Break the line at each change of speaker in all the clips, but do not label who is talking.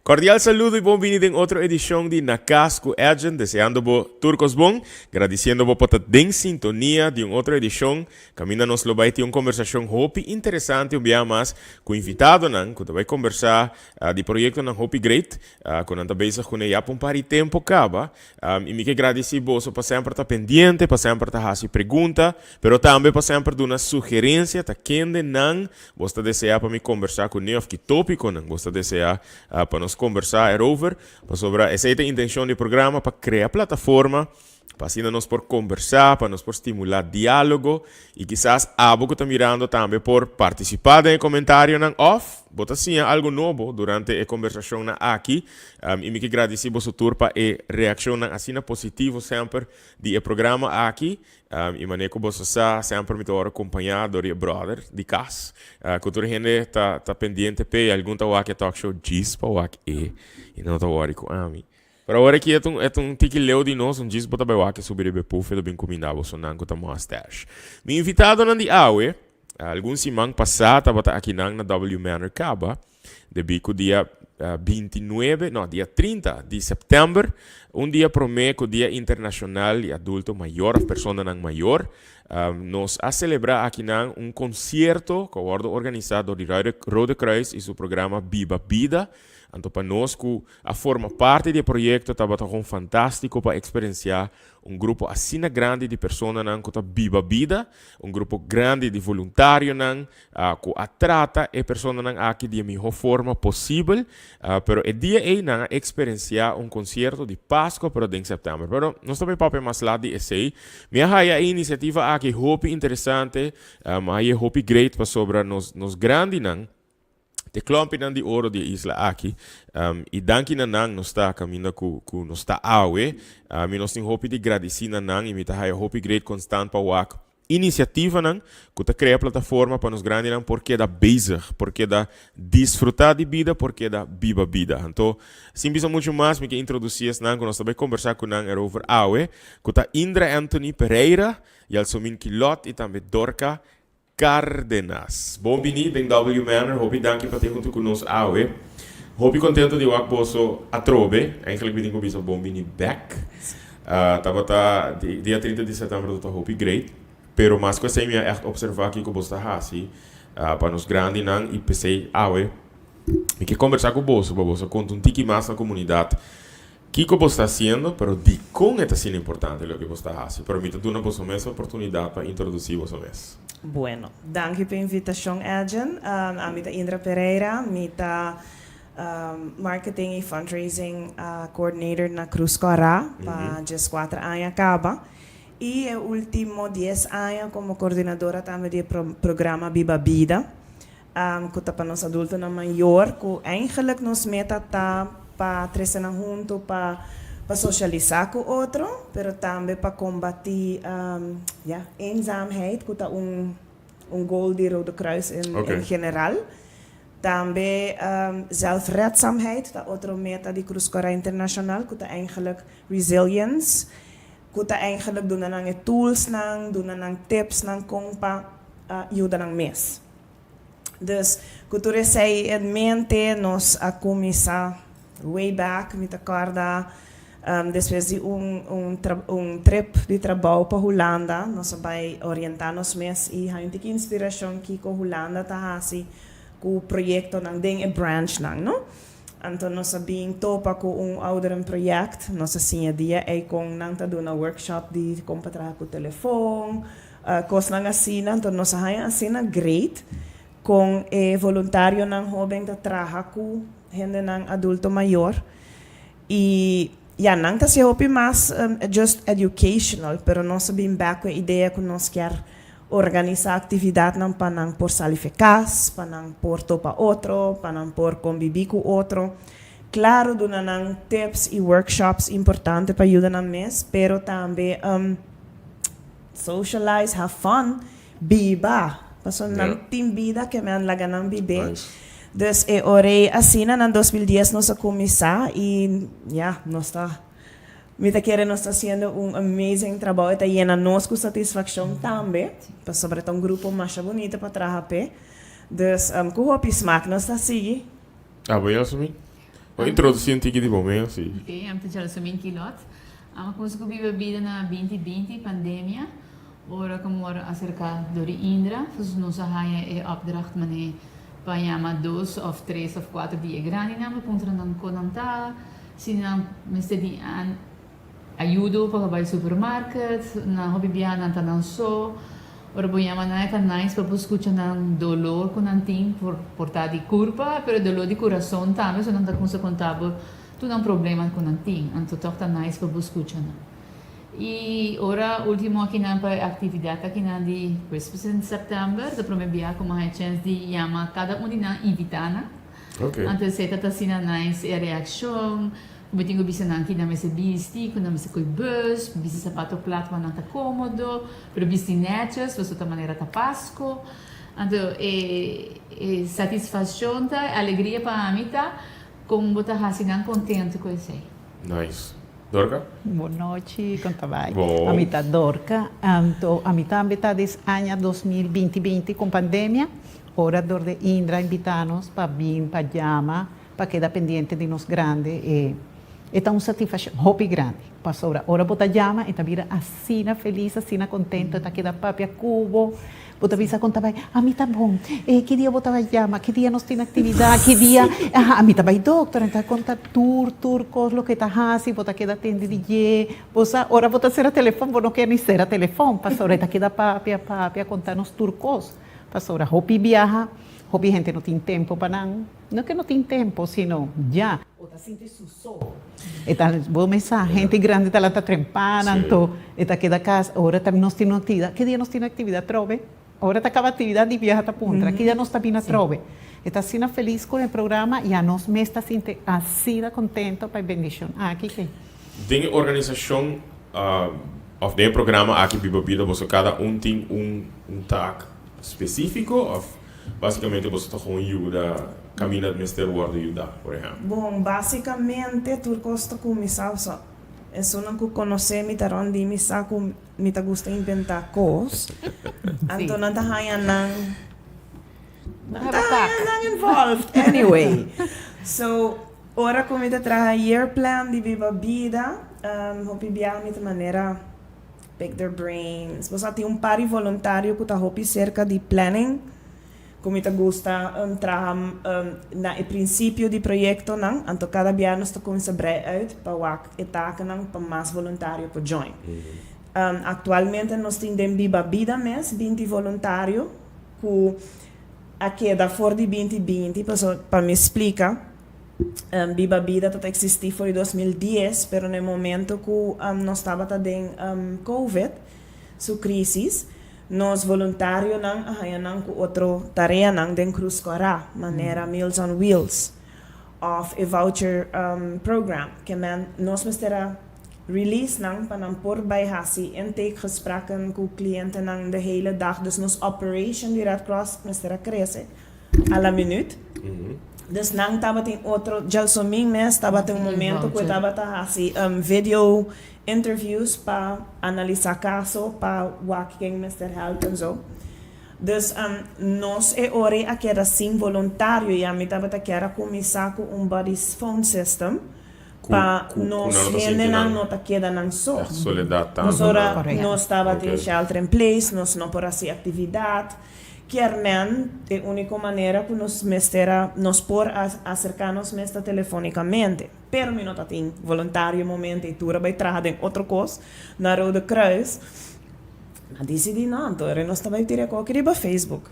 Cordial saludo y bon bini den otro edicion di Na Cas cu Edjean, deseando bo tur cos bon, gradiciendo bo pa ta den sintonia di un otro edicion, caminda nos lo bay tin un conversacion hopi interesante un biaha mas cu invitadonan cu ta bay conversa di proyectonan hopi great cu nan ta bezig cune ya pa un par di tempo caba. Y mi ke gradici boso pa semper ta pendiente, pa semper ta haci pregunta, pero tambe pa semper duna sugerencia ta kende nan Bos ta deseá pa mi kombersá kuné òf ki tópikonan bos ta deseá pa nos kombersá erover? Pasobra esei ta intenshon di e programa, pa krea plataforma pa asina nos por kombersá, pa nos por stimulá diálogo i kisas abo ku ta mirando tambe por partisipá den e komentarionan òf bo ta siña algu nobo durante e kombersashonnan aki. I mi ke gradisí boso tur pa e reakshonnan asina positivo semper di e programa aki. I manera ku boso sa, semper mi ta wòrdu kompañá dor di e bròder di kas, ku tur hende ta ta pendiente p'e i algun ta wak e talk show djis pa wak e i no ta wòri ku ami. Pero awor aki e ta un e ta un tiki leu di nos, un djis bo ta bai wak e subi riba e puf e ta bin kumindá bosonan ku ta mustache. Mi invitadonan di awe, algun siman pasá tabata akinan na W Manor kaba. Debí ku dia 29, no, dia 30 di sèptèmber, un dia promé ku Dia Internashonal di Adulto Mayor òf Personanan Mayor, nos a selebrá akinan un konsierto ku a wòrdu organisá dor di Rode Kruis i su programa Biba Bida. Anto pa nos ku a forma parti di e proyekto tabata kon fantástiko pa eksperensiá un grupo asina grandi di personanan ku ta biba bida, un grupo grandi di voluntarionan, Cu a trata e personanan aki di e miho forma posibel, pero e dia ey nan a experiencia un concierto di Pascua pero den september. Pero nos ta bay papia mas lat di esey. Mi a haya e iniciativa aki hopi interesante, mi a haya hopi great pasobra nos nos grandinan ta e klompinan di oro di e isla aki y danki na nan nos ta caminda cu cu nos ta awe. Mi nos tin hopi di gradici na nan y mi ta haya hopi great constant pa wak Inisiativanan ku ta krea plataforma pa nos grandinan por keda bezig, por keda disfrutá di bida, por keda biba bida. Anto, sin bisa muchu mas, mi ke introdusí esnan ku nos ta bai kombersá ku nan erover awe, ku ta Indra Anthony Pereira, Yalsomin Kilot i tambe Dorca Cardenas. Bon bini den W Manor, hopi danki pa tin huntu ku nos awe. Hopi kontento di wak boso atrobe. Eigenlijk mi tin ku bisa bon bini bek. Tabata dia 30 di sètèmber tabata hopi great. Pero mas ku esei mi a ègt opservá kiko boso ta hasi pa nos grandinan i p'esei awe mi ke kombersá ku boso pa boso konta un tiki mas na komunidat kiko boso ta hasiendo pero dikon e ta asina importante loke boso ta hasi. Pero mi ta duna boso mes oportunidat pa introdusí boso mes.
Bueno, danki p'e invitashon Edjean. Ami ta Indra Pereira, mi ta Marketing y Fundraising Coordinator na Cruz Cora pa 14 aña caba y e ultimo 10 aña como coordinadora tambe di e programa Biba Bida cu ta pa nos adultonan mayor cu eigenlijk nos meta ta pa trece nan hunto pa pa socialisa cu otro pero tambe pa combati ya eenzaamheid cu ta un un goal di Rode Kruis in general. Tambe zelfredzaamheid ta otro meta di Cruz Cora Internacional cu ta eigenlijk resilience, cu ta eigenlijk duna nan e toolsnan, duna nan tipsnan con pa yuda nan mes. Dus cu tur esey en mente nos a cuminsa way back, mi ta corda despues di un un trip di trabou pa Hulanda, nos a bay orienta nos mes y haña un tiki inspiracion kico Hulanda ta haci cu proyectonan den e branchnan, no. Anto nos a bin topa cu un ouderenproject, nos a siña dia ey con nan ta duna workshop di con pa traha cu telefon, cosnan asina, anto nos a haña asina great con e voluntarionan hoben ta traha cu hendenan adulto mayor y ya nan ta haci hopi mas just educational, pero nos a bin bek cu e idea cu nos kier Organisá aktividatnan pa nan por sali fe kas, pa nan por topa otro, pa nan por kombibí ku otro. Klaro duna nan tips i workshops importante pa yuda nan mes, pero tambe socialize, have fun, biba. Pasobra nan tin bida ke men laga nan bib'é. Dus e ora ei asina na 2010 nos a kuminsá i ya, nos ta. Mi ta kere nos ta haciendo un amazing trabou, e ta yena nos cu satisfaccion tambe, pasobra ta un grupo masha bunita pa traha p'e. Dus cu hopi smaak nos ta sigui.
Abo Yasmin? Bo introduci un tiki di bo mes si.
Ok, ami ta Jalsomin Kilot. Ami a cuminsa cu Biba Bida na 2020, pandemia, ora cu mi worde acerca door di Indra. Dus nos a haya e opdracht mane pa yama dos of tres of cuater di e grandinan pa puntra nan con nan ta, si nan mester di ayudo pa bai supermarket, nan hopi biaha nan ta nan so. Ora bo yama nan e ta nice pa bo scucha nan dolor cu nan tin por por ta di curpa pero dolor di curason tambe so nan ta cuminsa conta bo tur nan problema cu nan tin anto toch ta nice pa bo scucha nan. Y ora ultimo akinan pa e actividad akinan di Christmas in September ta prome biaha cu mi a haya chance di yama cada un di nan invita nan. Anto esey ta ta asina nice e reaccion. Ku mi tin ku bisa nan ki nan mester bisti, ku nan mester koi bus, bisti sapato plat pa nan ta komodo, pero bisti netjes pasobra ta manera ta Pasko. Anto e e satisfakshon ta, e alegria pa ami ta kon bo ta hasi nan kontentu ku esei.
Nice. Dorka?
Bon nochi, kon ta bai?
Bon.
Ami ta Dorka, anto ami tambe ta des aña 2020 binti kon pandemia, ora dor de Indra invita nos pa bin pa yama Pa keda pendiente di nos grandi e e ta un satisfaccion hopi grandi pasobra ora bo ta yama e ta bira asina feliz asina contento e ta keda papia cu bo bo ta bisa con ta bay ami ta bon e ki dia bo ta bay yama ki dia nos tin actividad ki dia aha ami ta bay doctor e ta conta tur tur cos loke ta haci bo ta keda tende di dje bo sa ora bo ta cera telefon bo no kier ni cera telefon pasobra e ta keda papia papia conta nos tur cos pasobra hopi biaha hopi hende no tin tempo pa nan. No ke no tin tempo, sino ya. O ta sinti su so. E ta, bo mes sa, hende grandi ta lanta trempan, anto e ta keda kas. Ora ta nos tin un aktividat, ki dia nos tin aktividat atrobe? Ora ta kaba aktividat di biaha ta puntra, ki dia nos ta bini atrobe? E ta asina felis ku e programa i anos mes ta sinti asina kontento pa e bendishon aki ke.
Den e organisashon òf den e programa aki Biba Bida boso kada un tin un taak spesífiko òf Básicamente boso ta gewoon yuda caminda mester wordo yuda, por ehempel.
Bon, básicamente tur cos ta cuminsa, so esunnan cu conoce mi ta rond di mi sa cu mi ta gusta inventa cos, anto nan ta haya nan, nan ta haya nan involved anyway. So, ora cu mi ta traha year plan di Biba Bida, hopi biaha mi ta manera. Pick their brains. Bo sa tin un par di voluntario cu ta hopi cerca di planning, cu mi ta gusta traha na e principio di proyectonan, anto cada bia nos ta cuminsa brei uit pa wak e takennan pa mas voluntario por join. Actualmente nos tin den Biba Bida mes 20 voluntario cu a keda for di 2020, pasobra pa mi splica, Biba Bida ta ta existi for di 2010, pero na e momento cu nos tabata den Covid su crisis, nos voluntarionan a haya nan cu otro tareanan den Cruz Cora, manera Meals on Wheels of e voucher program. Ke men nos mester a release nan pa nan por bay haci intakegesprekken cu clientenan de hele dag, dus nos operation di Red Cross mester a crece. A la minuut. Dus nan tabatin otro, Gelsomin mes tabatin un momento cu e tabata haci video interviews pa analisa caso, pa wak ken mester help en zo. Dus nos e ora ei a keda sin voluntario y ami tabata kier a cuminsa cu un buddies phone system pa nos hendenan no ta keda nan so. Nos ora nos tabatin shelter in place, nos no por haci actividad. Kier men, e úniko manera ku nos mester a, nos por a aserká nos mes ta telefónikamente. Pero mi no ta tin voluntario momento i tur a bai traha den otro kos na Rode Kruis. Mi a disidí no, anto ora nos ta bai tira e koki riba Facebook.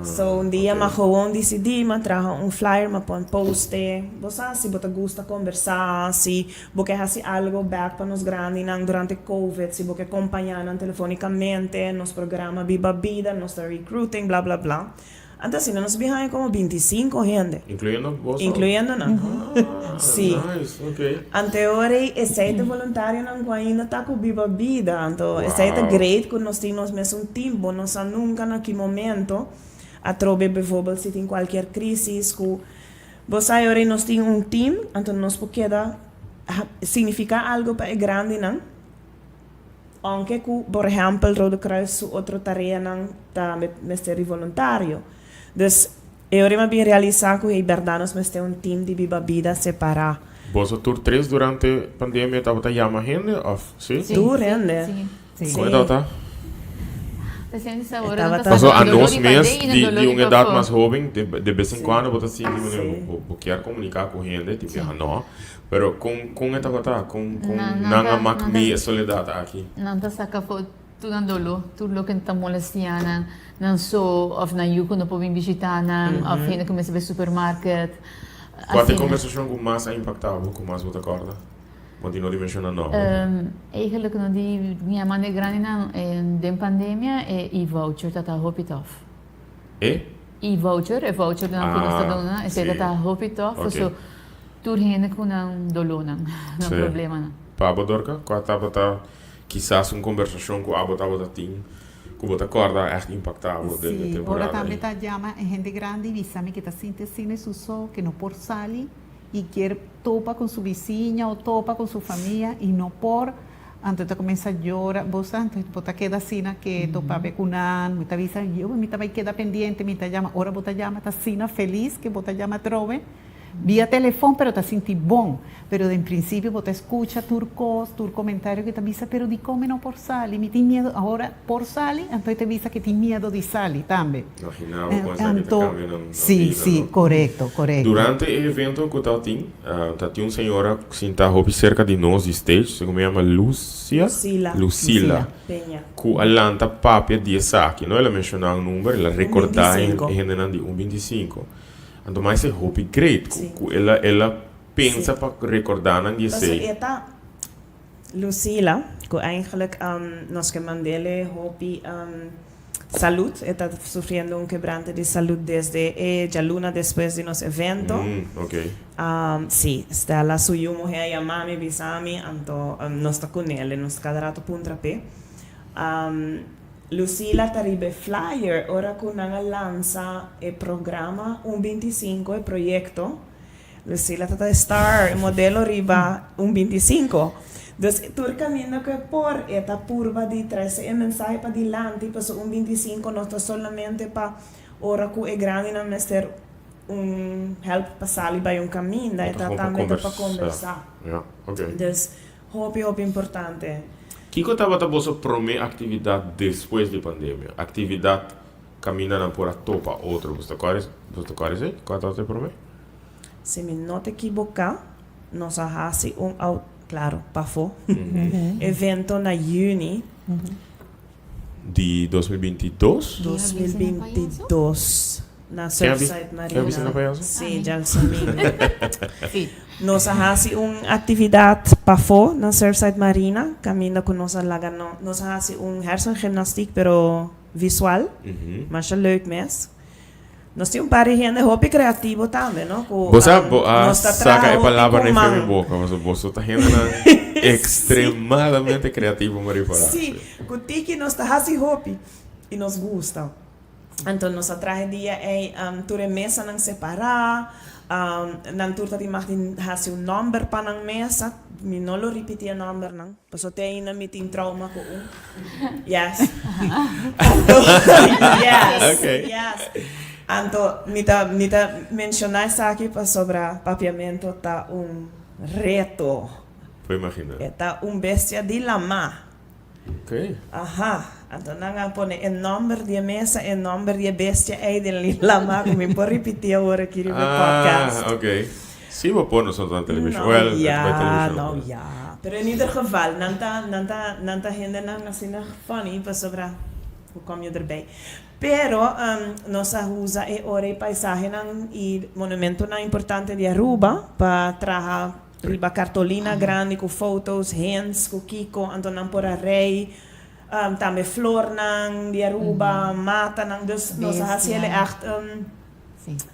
So un dia mi a gewoon disidí, mi a traha un flyer, mi a pon poste. Bo sa si bo ta gusta kombersá, si bo ke hasi algo bèk pa nos grandinan durante Covid, si bo ke kompañá nan telefónikamente, nos programa Biba Bida, nos ta recruiting, bla bla bla. Anto asina nos bin haña komo 25 hende.
Inkluyendo boso?
Inkluyendo nan.
Ah,
Sí.
nice, ok.
Anto e ora ei esei ta voluntarionan ku ainda ta ku Biba Bida. Anto esei ta
Wow.
great ku nos tin nos mesun team. Bo no sa nunka na ki momento atrobe bijvoorbeeld si tin kualkier crisis ku Bo sa e ora ei nos tin un team, anto nos por keda signifiká algo pa e grandinan. Aunke ku, por ehèmpel, Rode Kruis su otro tareanan ta mester di voluntario. Dus, E ora mi a bin realisa cu hey berdad nos mester un team di biba bida separa.
Boso tur tres durante pandemia tabata yama hende of si?
Tur hende.
Si.
Con e tabata?
E tabata.
Paso a nos mes di di un edad mas hoben de bes en cuando bo ta sinti manera bo bo kier comunica cu hende tin biaha no pero con con e tabata con con nan a mak mi e soledad aki?
Nan ta saca for Tur nan doló, tur loke ta molestiá nan, nan so òf nan yu ku no por bin bishitá nan, òf hende ku mester bai supermarket.
Kua ta e kombersashon ku mas a impaktá bo, ku mas bo ta kòrda? Bo tin no di menshoná nòmber.
Eigenlijk no di mi a manda e grandinan den pandemia e e-voucher ta ta hopi tòf.
E?
E-voucher, e vouchernan ku nos ta duna, esei ta ta hopi tòf pasobra tur hende ku nan dolónan, nan problemanan.
Pa bo Dorca, kua tabata Kisas un kombersashon ku abo tabata tin ku bo ta kòrda a ègt impaktá bo den e
Sí, ora
temporada
tambe
ei.
ta yama e hende grandi bisa mi ke ta sinti asina e su so, ke no por sali i kier topa ku su bisiña o topa ku su famia i no por, anto ta kuminsá yora, bo sa, anto bo ta keda asina keto papia ku nan, mi ta bisa, yo mi ta bai keda pendiente, mi ta yama, ora bo ta yama ta asina felis ke bo ta yama atrobe. Via telefon pero ta sinti bon. Pero den principio bo ta escucha tur cos, tur comentario cu ta bisa pero dicon mi no por sali, mi tin miedo, ahora por sali anto e ta bisa cu tin miedo di sali tambe.
Imagina bo con esaki ta
Anto
cambia nan
si,
vida,
si,
no?
corecto, corecto.
Durante e evento cu tabatin, ta tin un señora sinta hopi cerca di nos di stage, segun mi yama Lucia?
Lucila.
Lucila.
Peña.
Cu a lanta papia di esaki, no? El a menciona un number, el a recorda e
1.25.
hendenan di un 25. Anto mas e hopi great cu cu el a el a pensa pa recorda nan di esey.
Paso e ta Lucila cu eigenlijk nos ke mandele hopi salud. E ta sufriendo un quebrante di salud desde e djaluna despues di nos evento.
Mm, ok.
Si, Stella su yu muhe a yama mi bisa mi anto nos ta cunele, nos cada rato puntra p'e. Lucila ta riba e flyer ora cu nan a lansa e programa un 25, e proyecto. Lucila ta ta e star, e modelo riba un 25. Dus tur caminda cu e por e ta purba di trece e mensahe padilanti pasobra un 25 no ta solamente pa ora cu e grandinan mester un help pa sali bay un caminda, e ta tambe ta pa combersa. Dus Hopi hopi importante.
Kiko tabata boso prome aktividat despues di pandemia? Aktividat kaminda nan por a topa otro. Boso ta kòrda boso ta kòrda esei? Kua tabata e prome?
Si mi no ta ekiboká, nos a hasi un au, klaro, pafó, evento na yüni.
Di 2022?
2022 na Surfside Marina.
Ken a bisa na payaso?
Sí, Jalsamine. Nos a hasi un actividad pafó na Surfside Marina, caminda cu nos a laga no, nos a hasi un hersengymnastiek pero visual, masha leuk mes. Nos tin un par di hende hopi creativo tambe, no? Cu,
Bo sa, bo a
nos ta traha
saca e
hopi
palabra
cu
na
man.
mi boca, pasobra boso ta hendenan extremadamente creativo, Maria Pará.
Sí, cu tiki nos ta haci hopi y nos gusta. Anto nos a traha e dia ey tur e mesanan separa, nan tur ta tin mag di haci un nomber pa nan mesa, mi no lo ripiti e nombernan. Paso te ainda mi tin trauma cu un. Yes. Anto, yes.
Okay.
Yes. Anto, mi ta, mi ta menciona esaki pasobra papiamento ta un reto.
Por imagina.
E ta un bestia di lama.
Okay.
Aha. Anto nan a pone e nomber di e mesa, e nomber di e bestia ei den li lama cu mi por ripiti awor aki riba e podcast.
Ah, okay. Sí, bo por, nos no ta na television.
No,
Well,
ya,
bij television
no,
no.
ya. Pero in ieder geval, nan ta, nan ta, nan ta hendenan asina funny pasobra hoe kom je erbij? Pero nos a usa e ora e paisahenan y monumentonan importante di Aruba pa traha riba cartolina grandi cu foto's, hints cu kico, anto nan por a rei tambe flornan di Aruba, matanan, dus nos a haci el echt.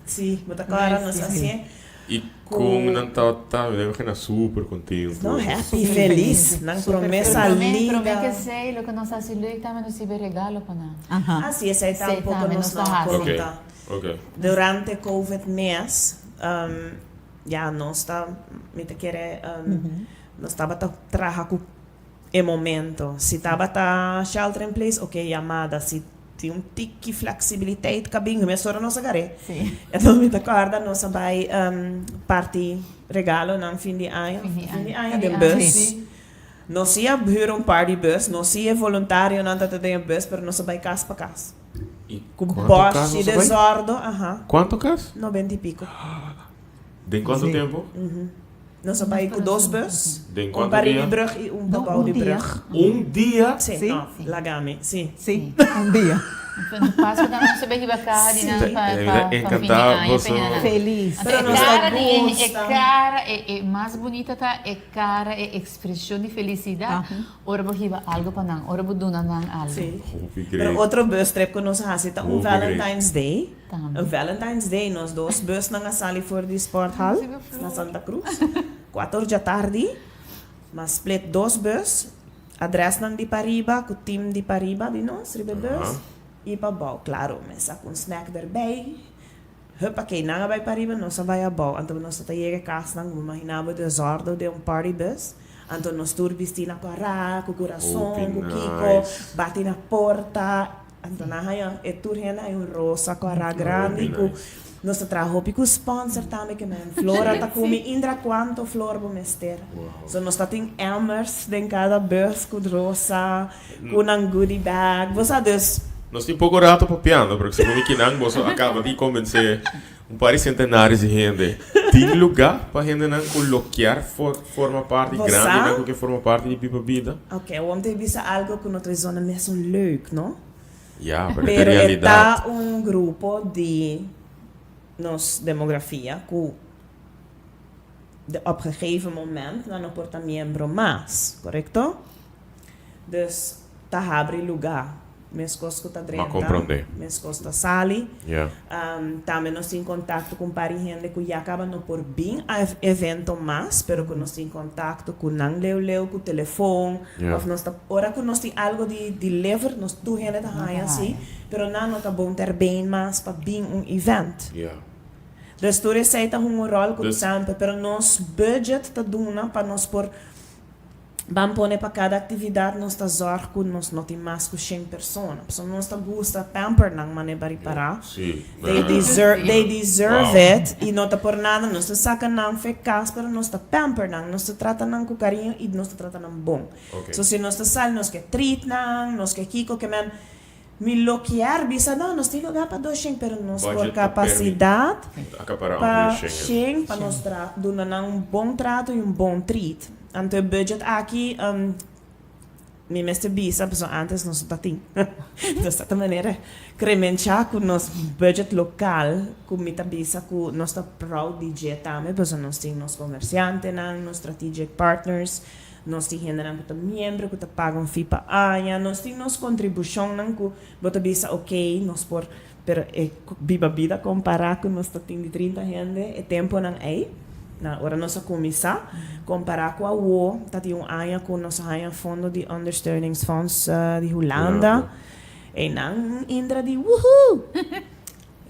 Sí, bo ta kòrda nos hasié.
I kon nan tabata? Mi ta imagina super kontentu.
No, happy, felis. Nan promé salida.
Promé ke esei, loke nos hasi leuk tambe nos hiba e regalo pa nan.
Ah, sí, esei tampoko nos no a konta. Durante covid mes, ya nos ta, mi ta kere, nos tabata traha ku e momento. Si tabata shelter in place, oke, yamada. Si. Tin un tiki flexibiliteit ka bin, mesora nos a gar'é. Enton mi ta kòrda nos a bai parti regalonan fin di aña, fin di aña den bus. Nos sí a hür un par di bus, nos sí e voluntarionan ta ta den e bus, pero nos a bai kas pa kas.
I
Ku
kuantu
bòs
kas
i
nos a bai?
desòrdo, aha.
Kuantu kas?
Noventa i piko.
Den kuantu tempu?
Nos a bai ku dos bus,
Den
un
kuantu
pa
dia?
riba brug i un pa
No,
bou
un
di
dia.
brug.
Un dia?
Sí,
Sí.
no, laga mi, sí.
Sí, un dia.
Pascu tambe nos a bay hiba caha di nan pa
Mi
pa
ta
pa fin di
encantá
aña
boso.
pa hende nan.
Feliz.
Anto
Pero
e
nos ta
cara di e e
gusta.
cara e e mas bunita ta e cara e expresion di felicidad ora bo hiba algo pa nan, ora bo duna nan algo.
Sí.
Hopi
Pero
great.
otro bus trip ku nos a hasi ta un
Hopi great.
Valentine's Day.
Tambe.
Valentine's Day nos dos busnan a sali for di Sporthal na Santa Cruz. Cuater djatardi, m'a split dos bus, adresnan di pariba cu team di pariba di nos riba e bus y pabou. Claro, mesa cu un snack derbij. Huppakee, nan a bay pariba, nos a bay abou. Anto nos ta ta yega e casnan, bo imagina bo desordo den un party bus. Anto nos tur bisti na cora, cu curason, cu kico, bati na porta. Anto nan haña e tur hende haña un rosa kòrá grandi ku nos ta traha hopi ku sponsor tambe ke men Flora ta kumi Indra kuanto flor bo mester. So nos ta tin emmers den kada bus ku rosa ku nan goodie bag bo sa dus.
Nos tin poko rato papiando pero segun mi kinan boso a kaba di konbensé un par di sentenaris di hende. Tin lugá pa hendenan ku lo kier forma parti,
Bo
grandinan
sa?
ku ke forma parti di Biba Bida?
Ok, awor mi ta bisa algo ku no ta zona mesun leuk, no?
Ya, pero e ta
Pero e
realidat.
ta un grupo di nos demografia ku de op gegeven moment nan no por ta miembro mas, korekto? Dus ta habri lugá. Meskos ku ta
M'a
drenta,
komprondé.
meskos ta sali.
Ya.
Tambe nos tin kontakto ku un par di hende ku ya kaba no por bin a e evento mas, pero ku nos tin kontakto ku nan leu leu ku telefon
Ya.
òf nos ta ora ku nos tin algo di deliver nos tur hende ta haña si, pero nan no ta bon ter been mas pa bin un event.
Ya.
Dus tur esei ta hunga un ròl ku
Dus.
semper, pero nos budget ta duna pa nos por Ban pone pa kada aktividat nos ta zòrg ku nos no tin mas ku shen persona. Pasobra nos ta gusta pamper nan manera pa ripará. They deserve, they deserve it i no ta por nada nos ta saka nan fe kas pero nos ta pamper nan, nos ta trata nan ku kariño i nos ta trata nan bon. So si nos ta sali nos ke treat nan, nos ke kiko ke men Mi lo kier bisa no, nos tin lugar pa dos shen, pero nos por
Budget ta
capacidad
permiti acapará
pa
un shen.
shen pa nos tra duna nan un bon trato y un bon treat. Anto e budget aki mi mester bisa pasobra antes nos no ta tin. Nos ta ta manera kremenchá ku nos budget lokal ku mi ta bisa ku nos ta proud di dje tambe pasobra nos tin nos komersiantenan, nos strategic partners, Nos tin hendenan ku ta miembro ku ta paga un fee pa aña. Nos tin nos kontribushonnan ku bo ta bisa ok nos por pero e biba bida kompará ku nos ta tin di 30 hende e temponan ei na ora nos a kuminsá kompará ku awo ta tin un aña ku nos a haña fondo di ondersteuningsfonds di Hulanda einan Indra di wuhuu.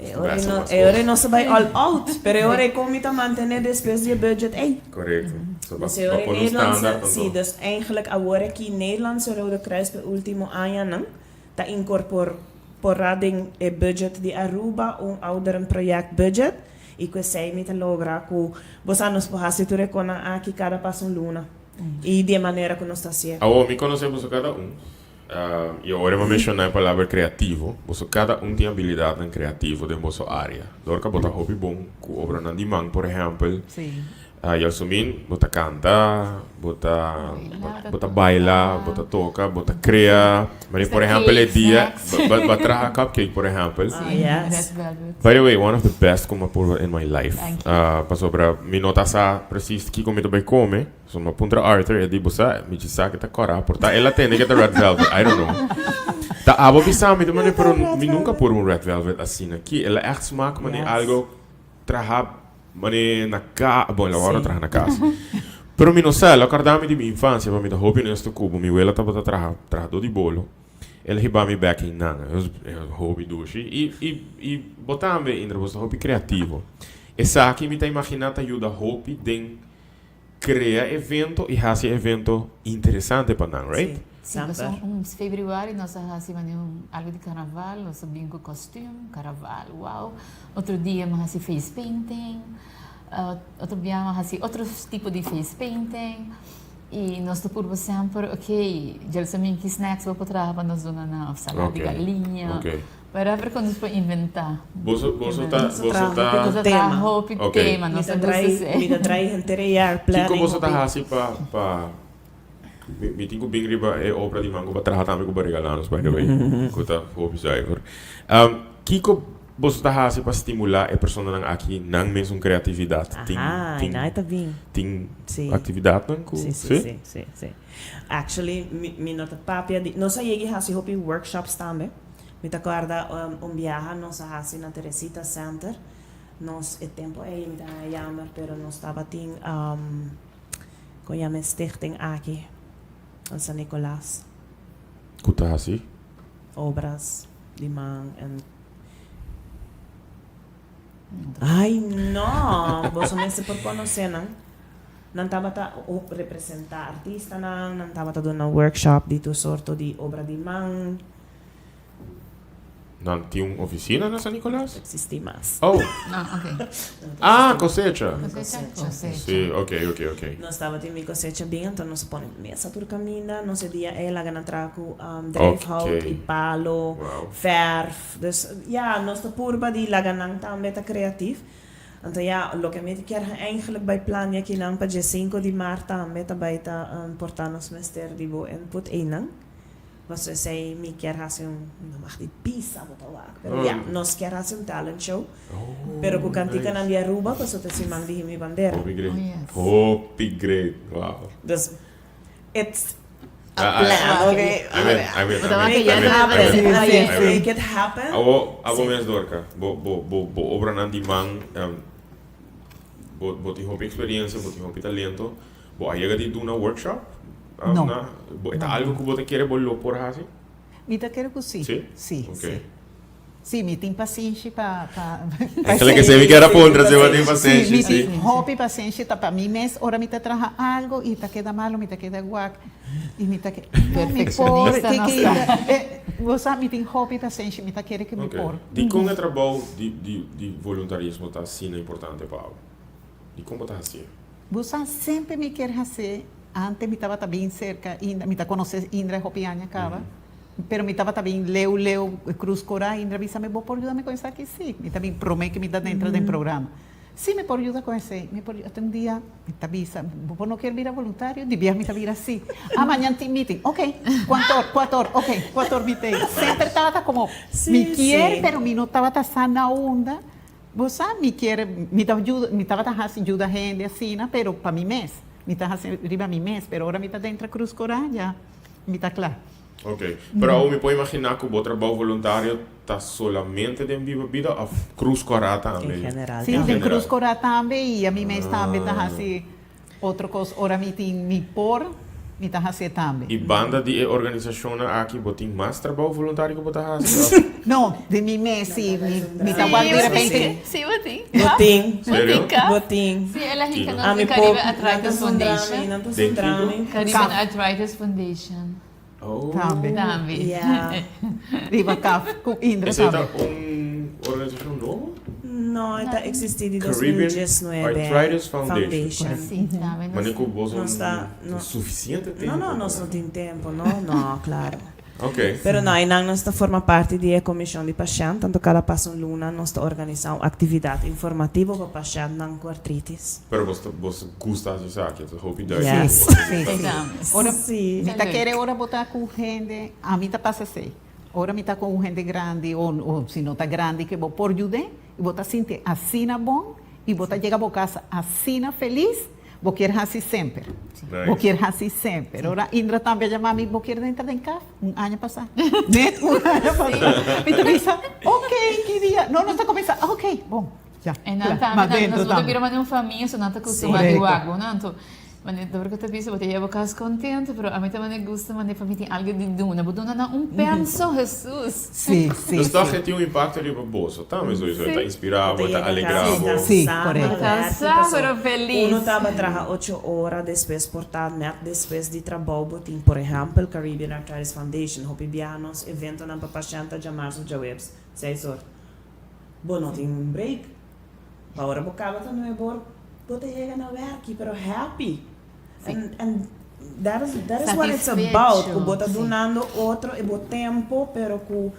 E ora
Basta
no,
mas
e ora
cos.
nos ta bai all out, pero e ora kon mi ta mantene despues di e budget ei.
Correcto. So
Dus
ba
e
ba
ora
pone un
Nederlandse,
standaard
sí,
anto.
dus eigenlijk awor aki Nederlandse Rode Kruis pa e ultimo añanan ta incorpora den e budget di Aruba un ouderenproject budget y cu esey mi ta logra cu bo sa nos por haci tur e conan aki cada pas un luna y di e manera cu nos ta hacié.
Awor mi conoce boso cada un. I awor e bo menshoná e palabra kreativo. Boso kada un tin abilidatnan kreativo den boso área. Dorka, bo ta hopi bon ku obranan di man, por ehèmpel. Yalsumin, bo ta kanta, bo ta bo ta baila, bo ta toka, bo ta krea. Mane, por ehèmpel, e dia bo a traha cupcake, por ehèmpel. By the way, one of the best ku mi a purba in my life. Pasobra mi no ta sa presis kiko mi ta bai kome. So mi a puntra Arthur, e di, Bo sa, mi ci sa ke ta kòrá, por ta el a tende ke ta red velvet, I don't know. Ta abo bisa mi ta mane, pero mi nunca purba un red velvet asina aki. El a ègt smaak mane algo traha mane na ka, bon, el a wòrdu traha na kas. Pero mi no sa, el a kòrda mi di mi infansia, pa mi ta hopi honesto ku bo, mi wela tabata traha, trahadó di bolo, el a hiba mi bèk einan, e hopi dushi. I, i, i bo tambe, Indra, bo ta hopi kreativo. Esaki mi ta imaginá ta yuda hopi den. krea evento i hasi evento interesante pa nan, right?
Sí, semper.
Sí, pasobra un februari nos a hasi manera un algo di carnaval, nos a bin ku kostuum, carnaval, wow. Otro dia mi a hasi face painting, otro bia mi a hasi otro tipo di face painting i nos ta purba semper, ok, djalsamin ki snacks bo por traha pa nos duna nan of salada di galiña. Whatever ku nos por inventá.
Boso boso ta
Nos
boso
ta
ta
traha
Nos
hopi
ta traha
tema.
hopi
Ok.
tema,
Mi
nos
ta
ta gusta
trae
esei.
mi ta trae henter e jaar
Kiko
planning
boso ta
hopi.
hasi pa pa mi mi tin ku bin riba e obra di man ku bo a traha tambe ku bo a regala nos by the way ku ta hopi zuiver. Kiko boso ta hasi pa stimulá e personanan aki nan mesun kreatividat? Tin
Aha,
tin
einan e ta bin.
tin
Sí.
aktividatnan ku
Sí, sí,
sí?
sí, sí, sí. Actually mi mi no ta papia di nos a yegi hasi hopi workshops tambe. Mi ta kòrda un biaha nos a hasi na Teresita Center. Nos e tempu ei mi ta haña jammer pero nos tabatin kon yama e stichting aki na San Nicolas.
Ku ta hasi?
Obras di man en Ay no! Boso mester por konosé nan. Nan tabata representá artistanan, nan tabata duna workshop di tur sorto di obra di man.
Nan tin un oficina na San Nicolas?
No ta existi mas.
Oh.
No, ok.
Ah, Cosecha.
Cosecha. Cosecha.
Sí, ok, ok, ok.
Nos tabatin mi cosecha bien, anto nos a pone mesa tur caminda. Nos e dia ei laga nan traha cu drijfhout y palo, verf. Dus ja, nos ta purba di laga nan tambe ta creatief. Anto ja, loke mi kier eigenlijk bai plania kinan pa dje sinku di maart tambe ta bai ta porta nos mester di bo input einan. Pasobra esei mi kier hasi un, no mag di bisa bo ta wak, pero ja, nos kier hasi un talent show, pero ku kantikanan di Aruba pasobra ta siman di Himi Bandera.
Hopi great. Hopi great. Wow.
Dus it's a plan, okay?
I'm in, I'm in, I'm in.
Make it happen. Make it happen.
Abo, abo mes Dorca, bo, bo, bo, bo obranan di man, bo, bo tin hopi experiencia, bo tin hopi talento. Bo a yega di duna workshop?
No.
Na, bo, e ta algo ku bo ta kere bo lo por hasi?
Mi ta kere ku si.
Si?
Si,
Ok.
si. Si, mi tin pasenshi pa, pa,
Eigenlijk esei mi kier a puntra si bo tin pasenshi,
Si, mi
si.
tin hopi pasenshi, ta pa mi mes ora mi ta traha algo i ta keda malo mi ta keda wak i mi ta ke, no mi por,
Perfeccionista
ke
nos
ke,
ta.
bo sa mi tin hopi pasenshi, mi ta kere ku mi
Ok.
por.
Dikon e trabou di, di, di voluntarismo ta asina importante pa abo? Dikon bo ta hasié?
Bo sa semper mi kier hace, antes mi tabata bin cerca Indra, mi ta conoce Indra hopi aña caba, pero mi tabata bin leu leu Cruz Cora, Indra bisa mi bo por yuda mi con esaki? Si, mi ta bin prome que mi ta entra den programa, si mi por yuda con esey, mi por yuda, hasta un dia mi ta bisa bo por no kier bira voluntario? Di biaha mi ta bira si, ah mañan tin meeting, ok, cuanto or, cuator, ok, cuator mi ta ey, semper tabata como mi kier pero mi no tabata sa na unda. Bo sa, mi kier, mi ta yuda, mi tabata hasi yuda hende asina, pero pa mi mes. Mi ta hasi riba mi mes, pero ora mi ta dentra Cruz Cora ya mi ta kla.
Ok. Pero awo mi por imaginá ku bo trabou voluntario ta solamente den Biba Bida òf Cruz Cora tambe?
En general
Sí,
tambe.
den Cruz Cora tambe i ami mes tambe ta hasi Otro kos, ora mi tin mi por, mi ta hasié tambe.
I banda di e organisashonnan aki bo tin mas trabou voluntario ku bo ta hasi òf?
No, di mi mes si, mi mi ta wak di repente.
Sí, bo tin.
Bo tin.
Serio?
Bo tin kaf.
Bo tin.
Sí, el a hinka nos
Ami
den
por,
Caribe
nan ta
Arthritis
zundra mi,
Foundation.
nan ta
Den
zundra
kiko?
mi.
Caribbean Arthritis Foundation.
Oh.
Tambe.
Tambe.
Yeah.
Riba kaf ku Indra
Esei ta
tambe.
un organisashon nobo?
No, e ta existi di
Caribbean
2019.
Arthritis Foundation.
Sí, tambe nos.
Mane ku boso
Nos ta, no.
suficiente tempo.
No, no, nos no tin tempo, no, no, claro.
Ok.
Pero no, einan nos ta forma parti di e komishon di pashènt, tanto kada pas un luna nos ta organisá un aktividat informativo pa pashèntnan ku artritis.
Pero bos ta bos gusta hasi esaki, ta hopi duidelijk.
Yes.
Sí, sí.
Examen.
Ora,
Sí.
mi ta kere ora bo ta ku hende, ami ta pasa esei. Ora mi ta ku un hende grandi o o si no ta grandi ke bo por yud'é i bo ta sinti asina bon i bo ta yega bo kas asina felis, bo kier hasi semper. Bo
Nice.
kier hasi semper. Ora Indra tambe a yama mi, bo kier drenta den kaf? Un aña pasá. Net un aña pasá. Mi ta bisa, ok, ki dia? No, nos ta kuminsá, ok, bon. Ya,
En nan
kla,
tambe,
ma
nan,
dentro
nos bo ta
tambe.
bira manera un famia, so nan ta kustumá di
Korekto.
wak bo, no? Anto. Mane dor ku ta bisa bo ta yega bo kas kontento pero ami ta mane gusta mane pa mi tin algu di duna. Bo duna nan un penso Hesus.
Sí, sí,
Dus tòg
sí.
e tin un impakto riba boso tambe sowieso. E ta
Sí.
inspirá
Bo
bo,
ta
e ta
yega
alegrá
kas
bo.
Sí,
kansá,
korekto.
alerto,
Kansá
paso
pero felis.
uno taba traha ocho ora, despues por ta nèt despues di trabou bo tin por ehèmpel Caribbean Arthritis Foundation hopi biaha nos eventonan pa pashènt ta djamarsu djaweps seis or. Bo no tin un break. Pa ora bo kaba ta nuebe or bo ta yega na werki pero happy. And and that is that is what it's about ku bo ta dunando otro e bo tempo pero ku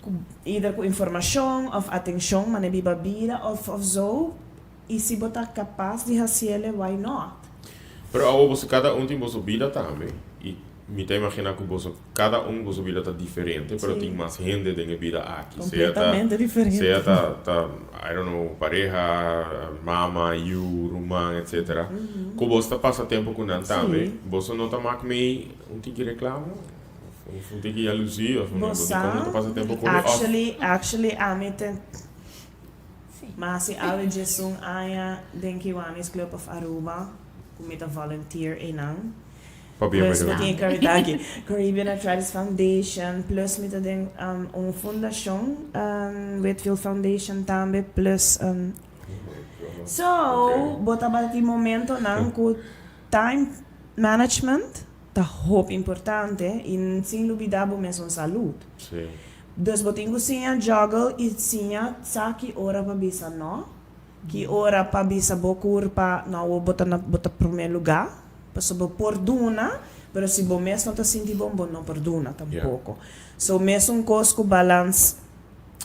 ku either ku informashon of atenshon mane biba bida of of zo y si bo ta kapas di hasiele why not.
Pero awo boso kada un tin boso bida tambe y mi ta imagina ku boso Kada un ku su bida ta diferente, pero tin mas hende den e bida aki. Sea ta,
Completamente diferente.
sea ta, ta, I don't know, pareha, mama, yu, ruman, etcetera. Ku bos ta pasa tempu ku nan tambe. Boso no ta mak mei un tiki reklamo? Of un tiki yaluzi? Of
Bo
dikon
sa,
no ta pasa tempu ku mi? Of.
actually, actually ami ta, ma hasi awe djesun aña den Kiwanis Club of Aruba, ku mi ta volunteer einan.
Pabia
Plus
pa
mi tin e danki Caribbean Arthritis Foundation, plus mi ta den un fundashon Whitfield Foundation tambe plus so bo tabata tin momentonan ku time management ta hopi importante i sin lubida bo mesun salud. Dus bo tin ku siña juggle i siña sa ki ora pa bisa no. Ki ora pa bisa bo kurpa no awor bo ta na bo ta prome luga, pasobra bo por duna, pero si bo mes no ta sinti bon bo no por duna tampoko. So mesun kos ku balans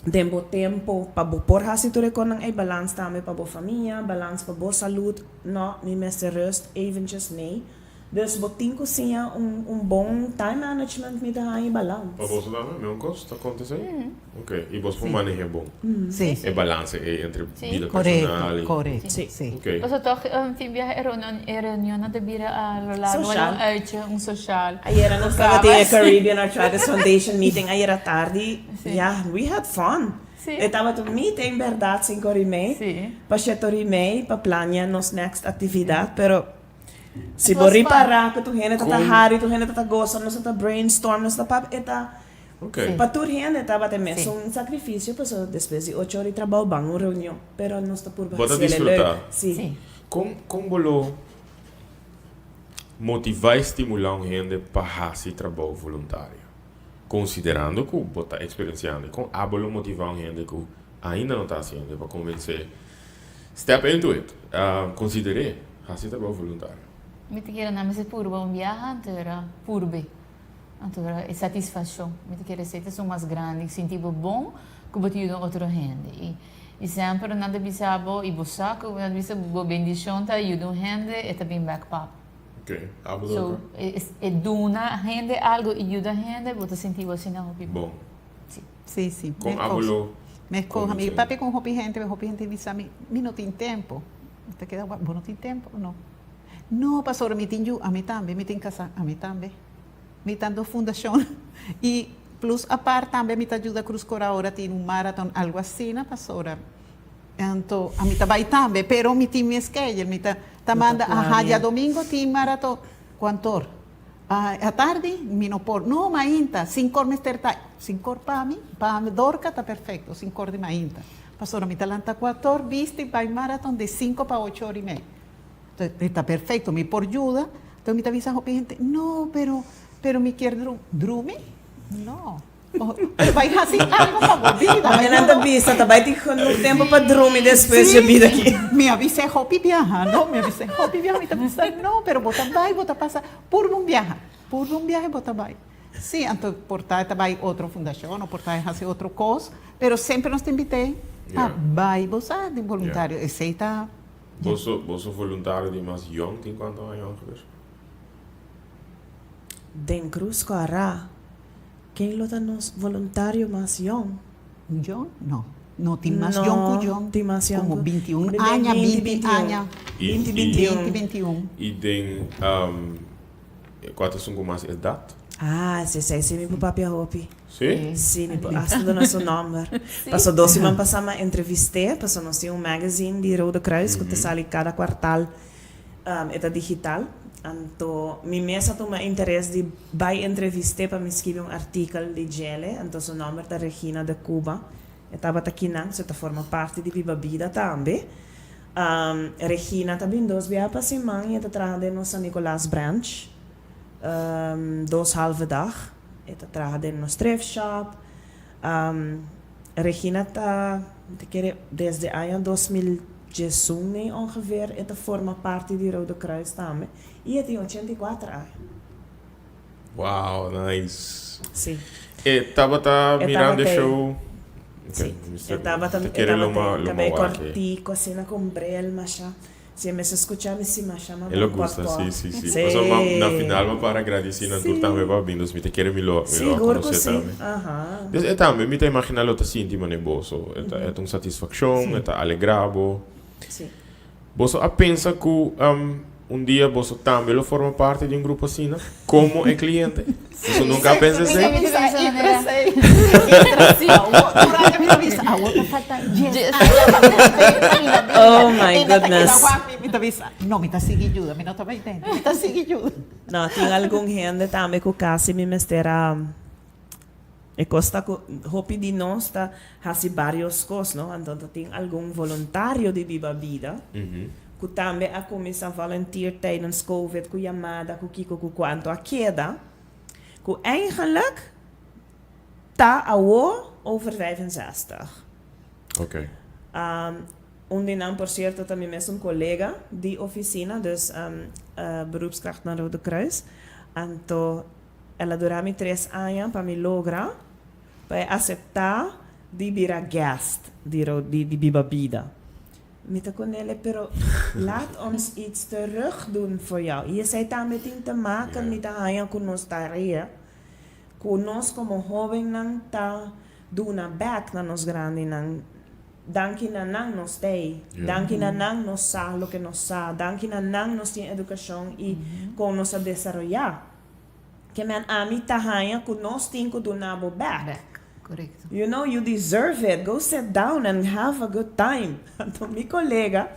den bo tempo pa bo por hasi tur e konan ei, balans tambe pa bo famia, balans pa bo salud, no mi mester rust eventjes, nee. Dus bo tin ku siña un un bon time management mi ta haña i balans.
Pa boso tambe meun kos ta konta esei? Ok, i bos por maneh'é bon?
Sí.
E balanse ei entre
Sí.
bida personal i.
Korekto, korekto,
Sí.
sí.
Ok.
Paso tòg tin biaha e reunion e reunionnan ta bira a lo largo
Social.
un uitje, un social.
Ayera nos tabata tin e Caribbean Arthritis Foundation meeting ayera tardi.
Sí.
Ya, we had fun.
Sí.
E tabata un meeting bèrdat sinku ora i mei.
Sí.
Pa shete ora i mei pa plania nos next actividad, pero. Si bo ripará ku tur hende ta ta hari, tur hende ta ta gosa, nos ta ta brainstorm, nos ta papia, e ta pa tur hende tabata e mesun sakrifisio pasobra despues di ocho ora di trabou ban un reunion, pero nos ta purba
Bo ta
hasiel e leuk.
disfrutá.
Sí.
Kon kon bo lo motivá i stimulá un hende pa hasi trabou voluntario? Konsiderando ku bo ta eksperensiando, kon abo lo motivá un hende ku ainda no ta hasiendo pa konvensé Step into it. Consider'é. Haci trabou voluntario.
Mi ta kere nan mester purba un biaha anto era purbe. Anto era e satisfaccion. Mi ta kere esei ta esun mas grandi. Sinti bo bon cu bo ta yuda un otro hende. Y y semper nan ta bisa bo y bo sa cu nan ta bisa bo bendicion ta yuda un hende e ta bin bek pa bo.
Ok. Abo
So
loco.
e duna hende algo y yuda hende bo ta sinti bo asina hopi bon.
Bon.
Si.
Sí, sí.
Con abo lo
Meskos. Mi
conduci?
papia con hopi hende, hopi hende bisa mi, mi no tin tempo. Mi ta keda wak, bo no tin tempo? No. No, pasobra mi tin yu, ami tambe, mi tin kasá, ami tambe. Mi ta ando fundashon y plus apart tambe mi ta yuda Cruz Cora ora tin un maraton, algo asina, pasobra anto ami ta bai tambe, pero mi tin mi schedule, mi ta ta manda, aha, diadomingo tin maraton, cuantor? Atardi mi no por, no mainta, sinkor mester ta, sinkor pa mi, pa mi Dorca ta perfecto, sinkor di mainta, pasobra mi ta lanta kuator bisti bai maraton di sinku pa ocho ora i mei, e ta perfecto, mi por yuda, enton mi ta bisa hopi hende, no pero, pero mi kier drumi, no. Bai hasi algo pa bo bida.
Mami nan ta bisa ta bai tin genoeg tempo pa drumi despues dje bida aki.
Mi a bis'é hopi biaha, no, mi a bis'é hopi biaha, mi ta bisa no, pero bo ta bai, bo ta pasa purba un biaha, purba un biaha i bo ta bai. Sí, anto por ta e ta bai otro fundashon o por ta e hasi otro kos, pero semper nos ta invit'é pa bai bo sa di boluntario, esei ta.
Boso, boso voluntario di mas yong tin kuantu aña ongeveer?
Den Cruz Kòrá. Ken lo ta nos voluntario mas yong?
Yong? No. No tin mas yong ku yong.
tin mas yong
Como
ku.
binti un aña, binti aña.
20, 21.
20, 21.
I den kua ta esun ku mas edat?
Ah, esei si mi por papia hopi.
Si?
Si, mi por hasta duna su nomber. Paso dos siman pasá mi a entrevist'é, paso nos tin un magazine di Rode Kruis ku ta sali kada kuartal. E ta digital. Anto mi mes a tuma interes di bai entrevist'é pa mi skibi un artikel di djele. Anto su nòmber ta Regina de Cuba. E tabata kinan, so e ta forma parti di Biba Bida tambe. Regina ta bin dos biaha pa siman i e ta traha den nos San Nicolas branch dos halve dag. E ta traha den nos thrift shop. Regina ta, mi ta kere desde aña 2011 ei ongeveer e ta forma parti di Rode Kruis tambe i e tin 84 aña.
Wow, nice.
Sí.
E tabata
E
mirando e
tabata ei.
show?
Sí.
Mister
E tabata,
te
e
kere lo
tabata
ma
ei.
lo ma
Kabei
wak ei.
kòrtiku asina ku un bril masha. Si e mester skucha mi si masha ma
E lo
ban
gusta,
pòt
sí,
pòt.
sí, sí.
Sí.
Pasobra ma na final bo para gradisí nan tur tambe pa bin, dus mi ta kere mi lo mi lo a
Sigur ku
konosé
sí.
tambe.
Aha.
Dus e tambe mi ta imaginá lo ta sinti manera boso. E ta e ta un satisfakshon, e ta alegrá bo.
Sí.
Boso a pensa ku un dia boso tambe lo forma parti di un grupo asina, komo e kliente? Boso nunka a pensa esei?
Mi ta bisa esei. Mi ta bisa, awor ta falta dies aña pa mi ta
Oh my goodness.
Mi ta bisa, no, mi ta sigui yuda, mi no ta bai dentro, mi ta sigui yuda.
No, tin algun hende tambe ku kasi mi mester a E kos ta ku hopi di nos ta hasi barios kos, no? Anto ta tin algun voluntario di Biba Bida ku tambe a kuminsá volunteer tijdens covid ku yamada, ku kiko, ku kua. Anto a keda ku eigenlijk ta awo over 65.
Oké.
Un di nan por sierto ta mi mesun kolega di ofisina, dus beroepskracht na Rode Kruis. Anto El a dura mi tres aña pa mi logra pa e aseptá di bira guest di di Biba Bida. Mi ta ku nele pero laat ons iets terug doen voor jou. I esei tambe tin te maken mi ta haña ku nos tarea ku nos komo hóbennan ta duna bèk na nos grandinan. Danki na nan nos t'ei. Danki na nan nos sa loke nos sa. Danki na nan nos tin edukashon i kon nos a desaroyá. Ke men ami ta haña ku nos tin ku duna bo bèk.
Bèk, korekto.
You know, you deserve it. Go sit down and have a good time. Anto mi kolega,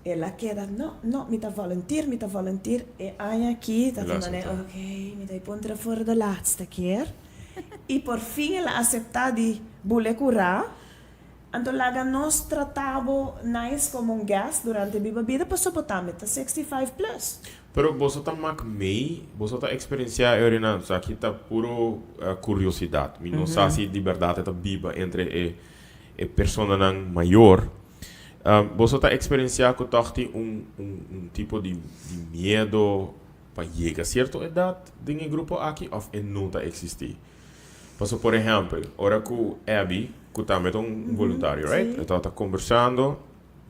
el a keda, no, no, mi ta volunteer, mi ta volunteer. E aña aki ta
El a
tin manera,
aseptá.
ok, mi ta e puntra for de laatste keer. I por fin el a aseptá di bule kurá. Anto laga nos trata bo nice komo un guest durante Biba Bida pasobra bo tambe ta 65 plus.
Pero boso ta mak mei, boso ta eksperensiá e orinan? Esaki ta puro kuriosidat. Mi no sa si di bèrdat e ta biba entre e e personanan mayor. Boso ta eksperensiá ku tòg tin un un tipo di di miedo pa yega sierto edat den e grupo aki òf e no ta eksistí? Paso por ehèmpel, ora ku Abby, ku tambe ta un boluntario, right? E tabata kombersando,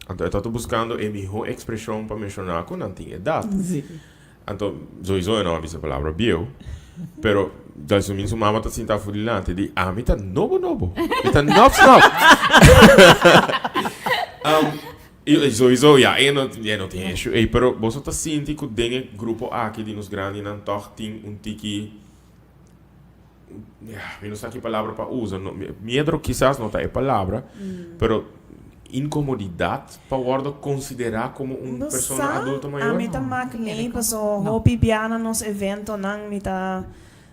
anto e tabata buskando e mihó ekspreshon pa menshoná ku nan tin edat. Anto, souiso e no a bisa e palabra bieu, pero Jalsumín su mama ta sinta afó dilanti di, Ami ta nobo nobo, mi ta nòp snòp. I souiso, ya, e no, e no tin issue ei, pero boso ta sinti ku den e grupo aki di nos grandinan tòg tin un tiki mi no sa ki palabra pa usa, no, miedro kisas no ta e palabra, pero incomodidad pa wordo considera como un
Bo
persona
sa,
adulto mayor?
ami ta mak mee paso hopi bia na nos eventonan mi ta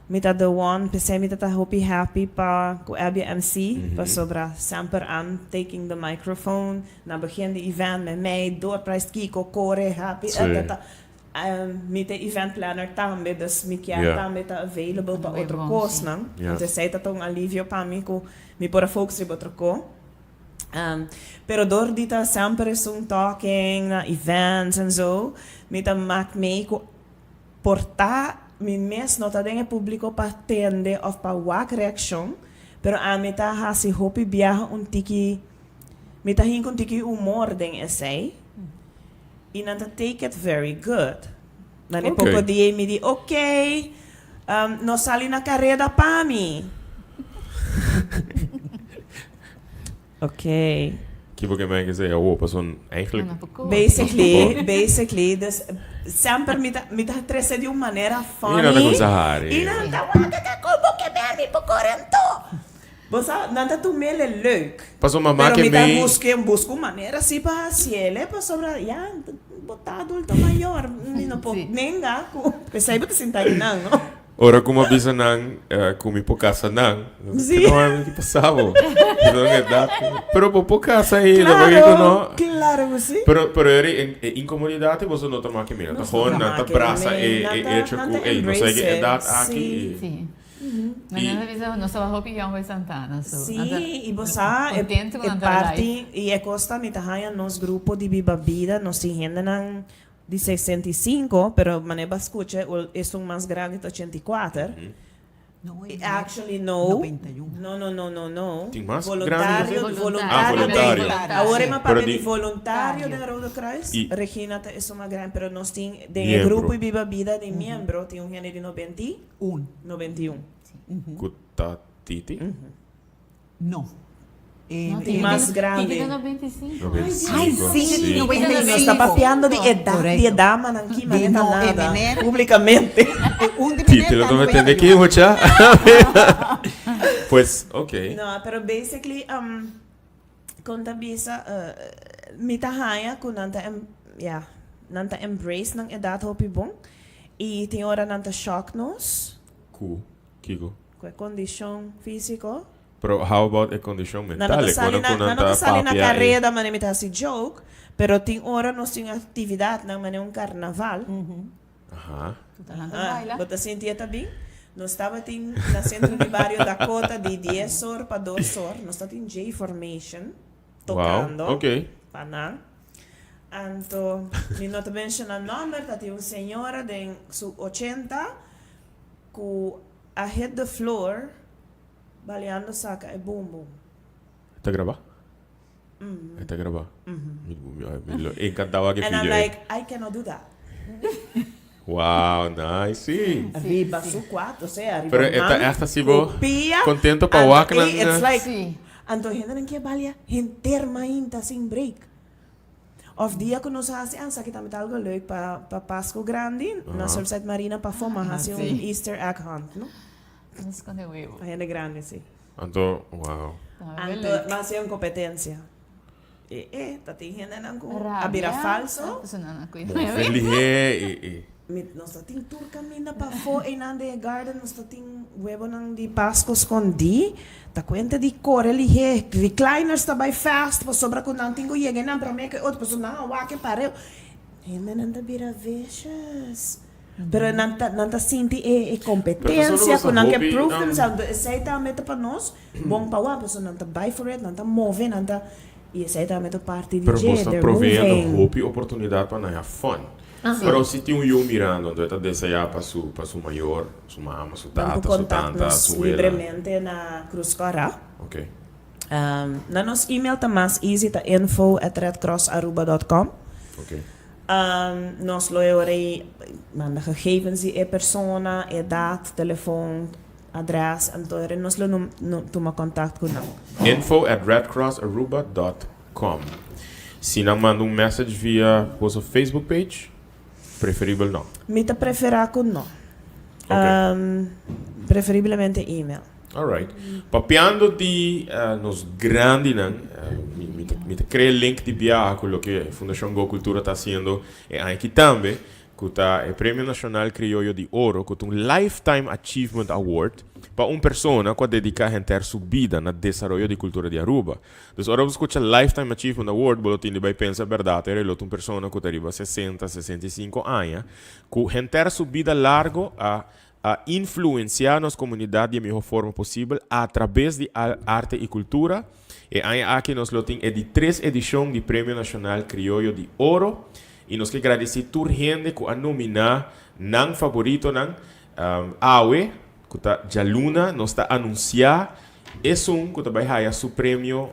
mi ta the one, p'esei mi ta ta hopi happy pa ku Abby MC, pasobra semper I'm taking the microphone na begin di event, mei mei, doorprize kiko, kore, happy, etata. Mi ta event planner tambe, dus mi kier tambe ta available pa otro kosnan. Anto esei ta ta un alivio pa mi ku mi por a focus riba otro ko. Pero dor di ta semper esun talking na events en zo, mi ta mak mei ku por ta mi mes no ta den e publico pa tende of pa wak reaccion, pero ami ta hasi hopi biaha un tiki, mi ta hinka un tiki humor den esei. I nan ta take it very good. Nan e poko dia i mi di, ok, no sali na kareda pa mi. Ok.
Ki bo ke men ke sei awo? Pasobra eigenlijk.
Basically, basically, dus semper mi ta, mi ta trese di un manera funny.
I nan ta kuminsa hari.
I nan ta wak ke kon bo ke men mi por kore anto. Bo sa, nan ta tum'el e leuk.
Pasobra mama
Pero
ke
mi ta
mei.
buske, busca un manera si pa haciele, pasobra ya. Bo ta adulto mayor, mi no por nenga cu pesey bo ta sinta ayinan, no?
Ora cu mi a bisa nan cu mi por casa nan, nan ta keda wak ki pasa bo? Mi ta un edad cu, pero bo por casa ainda, porque cu no?
Claro, claro cu si.
Pero, pero eri e incomodidad ei boso no ta maki mira, ta gewoon nan ta brasa e hecho cu ey nos a yega e edad aki y.
Si. Nan ta bisa nos tabata hopi yong bij Santana, so nan ta
Si, y bo sa e
contento cu nan ta alive.
parti y e cos ta mi ta haya nos grupo di Biba Bida, nos tin hendenan di 65, pero manera bo a scucha esun mas grandi ta 84.
No,
E actually no.
91.
No, no, no, no, no.
Tin mas grandi
Voluntario,
cu esei?
voluntario.
Ah, voluntario.
Den, awor e
Pero
papia
di
di voluntario den Rode Kruis.
I
Regina ta esun mas grandi, pero nos tin den e
Miembro.
grupo di Biba Bida di miembro tin un hende di
91.
91.
Cu ta Titi?
No. E,
No,
e
Titi
mas grandi.
Titi ta 95.
95.
Ay, sí,
Sí.
95.
Nos ta papiando di edad di
Correcto.
damanan ki
Di
manera
no, e
nada
meneer.
publicamente.
E un di
Titi
meneer
lo
ta
ta metende
91.
aki, mucha. Pues, ok.
No, pero basically, con ta bisa, mi ta haya cu nan ta, ja, nan ta embrace nan edad hopi bon. Y tin ora nan ta shock nos.
Cu kiko?
Cu e condicion fisico.
Pero how about e condicion
Nan
mental?
no ta
E
sali
ora
na,
cu nan
nan no
ta
ta sali na
papia e.
careda manera mi ta haci joke, pero tin ora nos tin actividadnan manera un carnaval.
Aha.
Nan ta
Ah,
baila.
bo ta sinti e ta bin? Nos tabatin na Centro di Bario Dakota di dies or pa dos or, nos tabatin J-Formation tocando
Wow, ok.
pa nan. Anto, mi no ta menciona nomber, tabatin un señora den su ochenta cu a hit the floor baleando saca e bumbu.
E ta graba? E ta graba? Mi lo encantaba ke
And I'm
video ei.
like, I cannot do that.
Wow, nice, sí.
Riba su cuat, o sea, riba
Pero e ta
man
echt así bo
cu pia.
contento pa
Anto,
wak nan.
ey, it's like,
Sí.
anto hendenan ke balia henter mainta sin break. Of dia cu nos a haci, ah, esaki tambe ta algo leuk pa pa Pasco Grandi, na Surfside Marina pafó, ma haci un Easter egg hunt, no?
Nos sconde huevo.
Pa hende grandi, si.
Anto, wow.
Anto, ma haci un competencia. E, e, ta tin hendenan cu a bira falso.
Move lihé y, y.
Mi, nos ta tin tur caminda pafó einan den e garden, nos ta tin huebonan di Pasco scondí. Ta cuenta di core lihé, recliners ta bay fast pasobra cu nan tin cu yega einan prome cu e otro, pasobra nan a wak e pareu. Hendenan ta bira vicious. Pero nan ta, nan ta sinti e, e competencia cu nan ke prove themselves. Esey tambe ta pa nos bon pa wak, pasobra nan ta bay for it, nan ta move, nan ta, y esey tambe ta parti di
Pero
dje,
bos ta
they're
proveendo
moving.
hopi oportunidad pa nan haya fun. Pero si tin un yu mirando, anto e ta desea pa su, pa su mayor, su mama, su
Nan por
tata, su
contact
tanta,
nos
su wela.
libremente na Cruz Cora.
Ok.
Na nos email ta mas easy, ta info@redcrossaruba.com.
Ok.
Nos lo e ora ei manda gegevens di e persona, edat, telefon, adres, anto ora nos lo tuma kontakt ku nan.
info@redcrossaruba.com Si nan manda un message via boso Facebook page, preferibel no.
Mi ta preferá ku no.
Ok.
Preferiblemente email.
Alright. Papiando di nos grandinan, mi ta mi ta crea link di biaha cu loke Fundacion Go Cultura ta haciendo e aña aki tambe, cu ta e Premio Nacional Crioyo di Oro, cu ta un Lifetime Achievement Award pa un persona cu a dedica henter su bida na desaroyo di cultura di Aruba. Dus ora bo scucha Lifetime Achievement Award, bo lo tin di bay pensa berdad era e lo ta un persona cu ta riba 60, 65 aña, cu henter su bida largo a A influenciá nos komunidat di e mihó forma posibel atrabes di arte i kultura. E aña aki nos lo tin e di tres edishon di Premio Nashonal Krioyo di Oro i nos ke gradisí tur hende ku a nominá nan faboritonan. Awe, ku ta djaluna, nos ta anunsiá esun ku ta bai haya su premio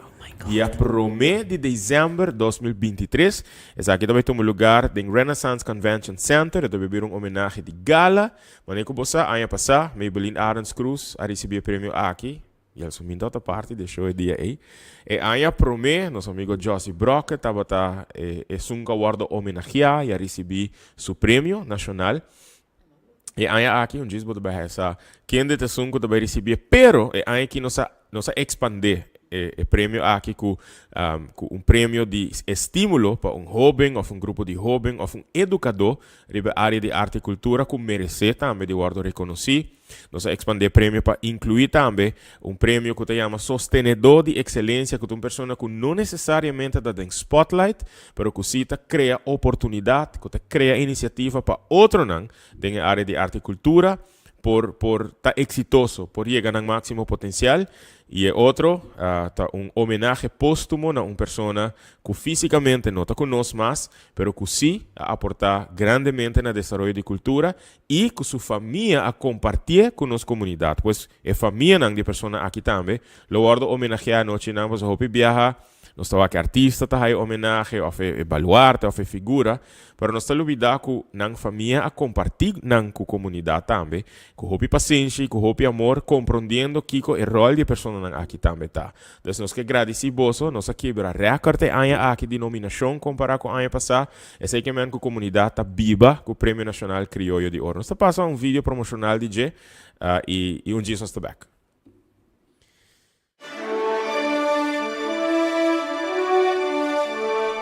dia promé di desèmber 2023. Esaki ta bai tuma lugar den Renaissance Convention Center. E ta bai bira un homenahe di gala. Manera ku bo sa, aña pasá, Maybelline Arends Cruz a risibí e premio aki, i el suminta ota parti di e show e dia ei. E aña promé, nos amigo Jossy Brokke tabata e esun ku a wòrdu homenageá i a risibí su premio nashonal. E aña aki, un djis bo ta bai haya sa kende ta esun ku ta bai risibié, pero e aña aki nos a nos a ekspandé. e premio aki ku ku un premio di estímulo pa un hóben òf un grupo di hóben òf un edukadó riba e área di arte i kultura ku meresé tambe di wòrdu rekonosí. Nos a ekspandé e premio pa inkluí tambe un premio ku ta yama Sostenedó di Ekselensia ku ta un persona ku no nesesariamente ta den spotlight pero ku sí ta krea oportunidat, ku ta krea inisiativa pa otronan den e área di arte i kultura. por por ta exitoso, por yega nan maximo potencial y e otro ta un homenahe postumo na un persona cu fisicamente no ta cu nos mas, pero cu si a aporta grandemente na desaroyo di cultura y cu su famia a compartie cu nos comunidad. Pues e famianan di e persona aki tambe lo wordo homenahea anochinan pasobra hopi biaha Nos ta wak e artista ta haya homenahe of e baluarte of e figura, pero nos ta lubida cu nan famia a comparti nan cu comunidad tambe, cu hopi pasenshi y cu hopi amor, comprondiendo kico e rol di e personanan aki tambe ta. Dus nos ke gradici boso, nos a kibra record e aña aki di nominacion compara cu aña pasa, esey ke men cu comunidad ta biba cu Premio Nacional Crioyo di Oro. Nos ta pasa un video promocional di dje y un djis nos ta bek.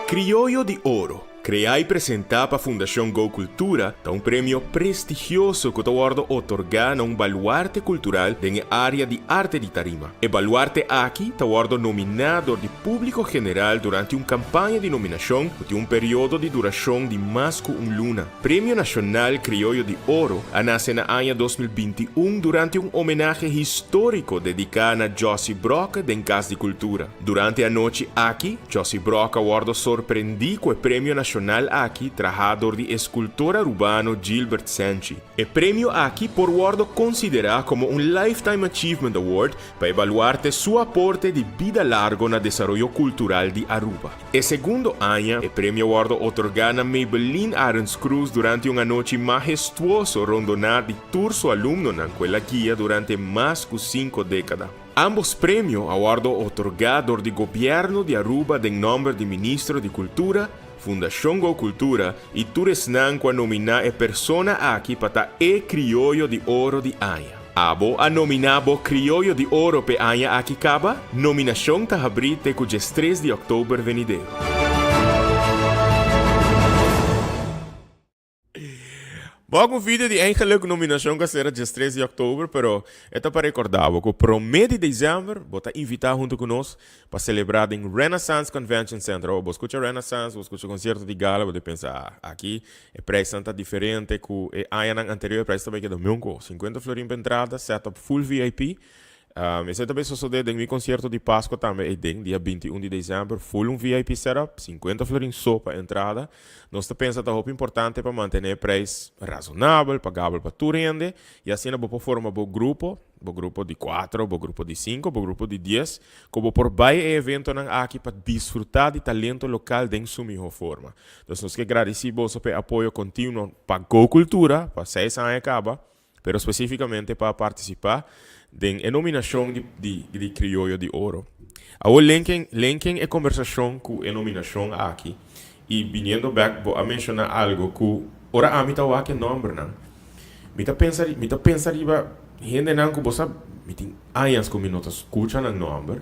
Crioyo di Oro, kreá i presentá pa Fundashon Go Cultura, ta un premio prestigioso ku ta wòrdu otorgá na un baluarte kultural den e área di arte di tarima. E baluarte aki ta wòrdu nominá dor di públiko general durante un kampaña di nominashon ku tin un periodo di durashon di mas ku un luna. Premio Nashonal Krioyo di Oro a nase na aña 2021 durante un homenahe históriko dediká na Jossy Brokke den Kas di Kultura. Durante e anochi aki, Jossy Brokke a wòrdu sorprendí ku e premio nashonal aki trahá dor di eskultor arubano Gilbert Senchi. E premio aki por wòrdu konsiderá komo un Lifetime Achievement Award pa evaluarte su aporte di bida largo na desaroyo kultural di Aruba. E segundo aña, e premio a wòrdu otorgá na Maybelline Arends Cruz durante un anochi mahestuoso rondoná di tur su alumnonan ku el a guia durante mas ku sinku dékada. Ambos premio a wòrdu otorgá dor di Gobièrnu di Aruba den nòmber di Ministro di Kultura, Fundashon Go Kultura i tur esnan ku a nominá e persona aki pa ta e Krioyo di Oro di aña. Abo a nominá bo Krioyo di Oro p'e aña aki kaba? Nominashon ta habrí te ku djestres di òktober venidero. Bo a ku video di eigenlijk nominashon ku a sera djestres di òktober, pero e ta pa rekordá bo ku promé di desèmber bo ta invitá huntu ku nos pa selebrá den Renaissance Convention Center. Ora bo skucha Renaissance, bo skucha konsierto di gala, bo ta pensa, ah, aki E prijsnan ta diferente ku e añanan anterior, e prijs ta bai keda mion ku 50 florin pa entrada, setup full VIP. Esei ta bai sosodé den mi konsierto di Paskua tambe ei den dia 21 di desèmber, full un VIP setup, 50 florin so pa entrada. Nos ta pensa ta hopi importante pa mantené e prijs razonabel, pagabel pa tur hende, i asina bo por forma bo grupo. Bo grupo di cuatro, bo grupo di cinco, bo grupo di dies, cu bo por bay e eventonan aki pa disfruta di talento local den su miho forma. Dus nos ke gradici boso pa e apoyo continuo pa Go Cultura pa seis aña caba, pero specificamente pa participa den e nominacion di di di Crioyo di Oro. Awor linken linken e conversacion cu e nominacion aki y biniendo bek bo a menciona algo cu ora ami ta wak e nombernan, Mi ta pensa mi ta pensa riba hendenan ku bo sa mi tin añas ku mi no ta skucha nan nòmber,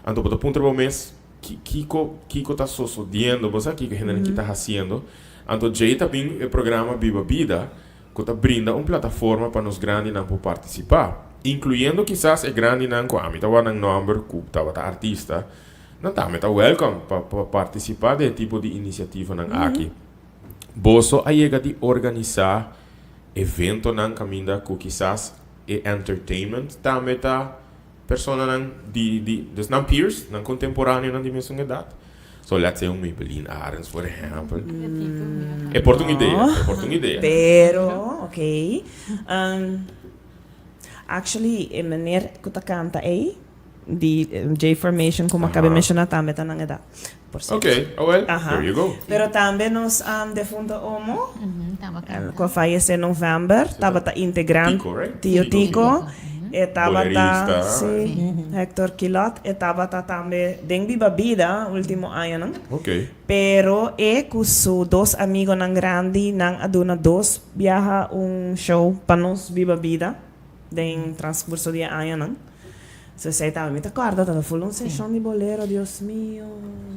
anto bo ta puntra bo mes ki kiko kiko ta sosodiendo, bo sa kiko hendenan ki ta hasiendo. Anto djei ta bin e programa Biba Bida ku ta brinda un plataforma pa nos grandinan por partisipá, inkluyendo kisas e grandinan ku ami ta wak nan nòmber ku tabata artista, nan tambe ta wèlkòm pa pa partisipá den e tipo di inisiativanan aki. Boso a yega di organisá eventonan kaminda ku kisas e entertainment tambe ta personanan di di dus nan peers, nan kontemporáneonan di mesun edat? So let's say un Maybelline Arends por ehèmpel. E por ta un idea, e por ta un idea.
Pero, ok. Actually e meneer ku ta kanta ei di J-Formation ku mi a kaba menshoná tambe ta nan edat. Por cierto.
Ok, oh well, there you go.
Pero tambe nos defunto omo, cu a fayece november, tabata integrante.
Tico, right?
Tio Tico. E tabata,
Bolerista.
si, Hector Quilot. E tabata tambe den Biba Bida ultimo añanan.
Ok.
Pero e cu su dos amigonan grandi, nan a duna dos biaha un show pa nos Biba Bida den transcurso di e añanan. So esei tambe mi ta kòrda tabata full un seshon di bolero, Dios mio.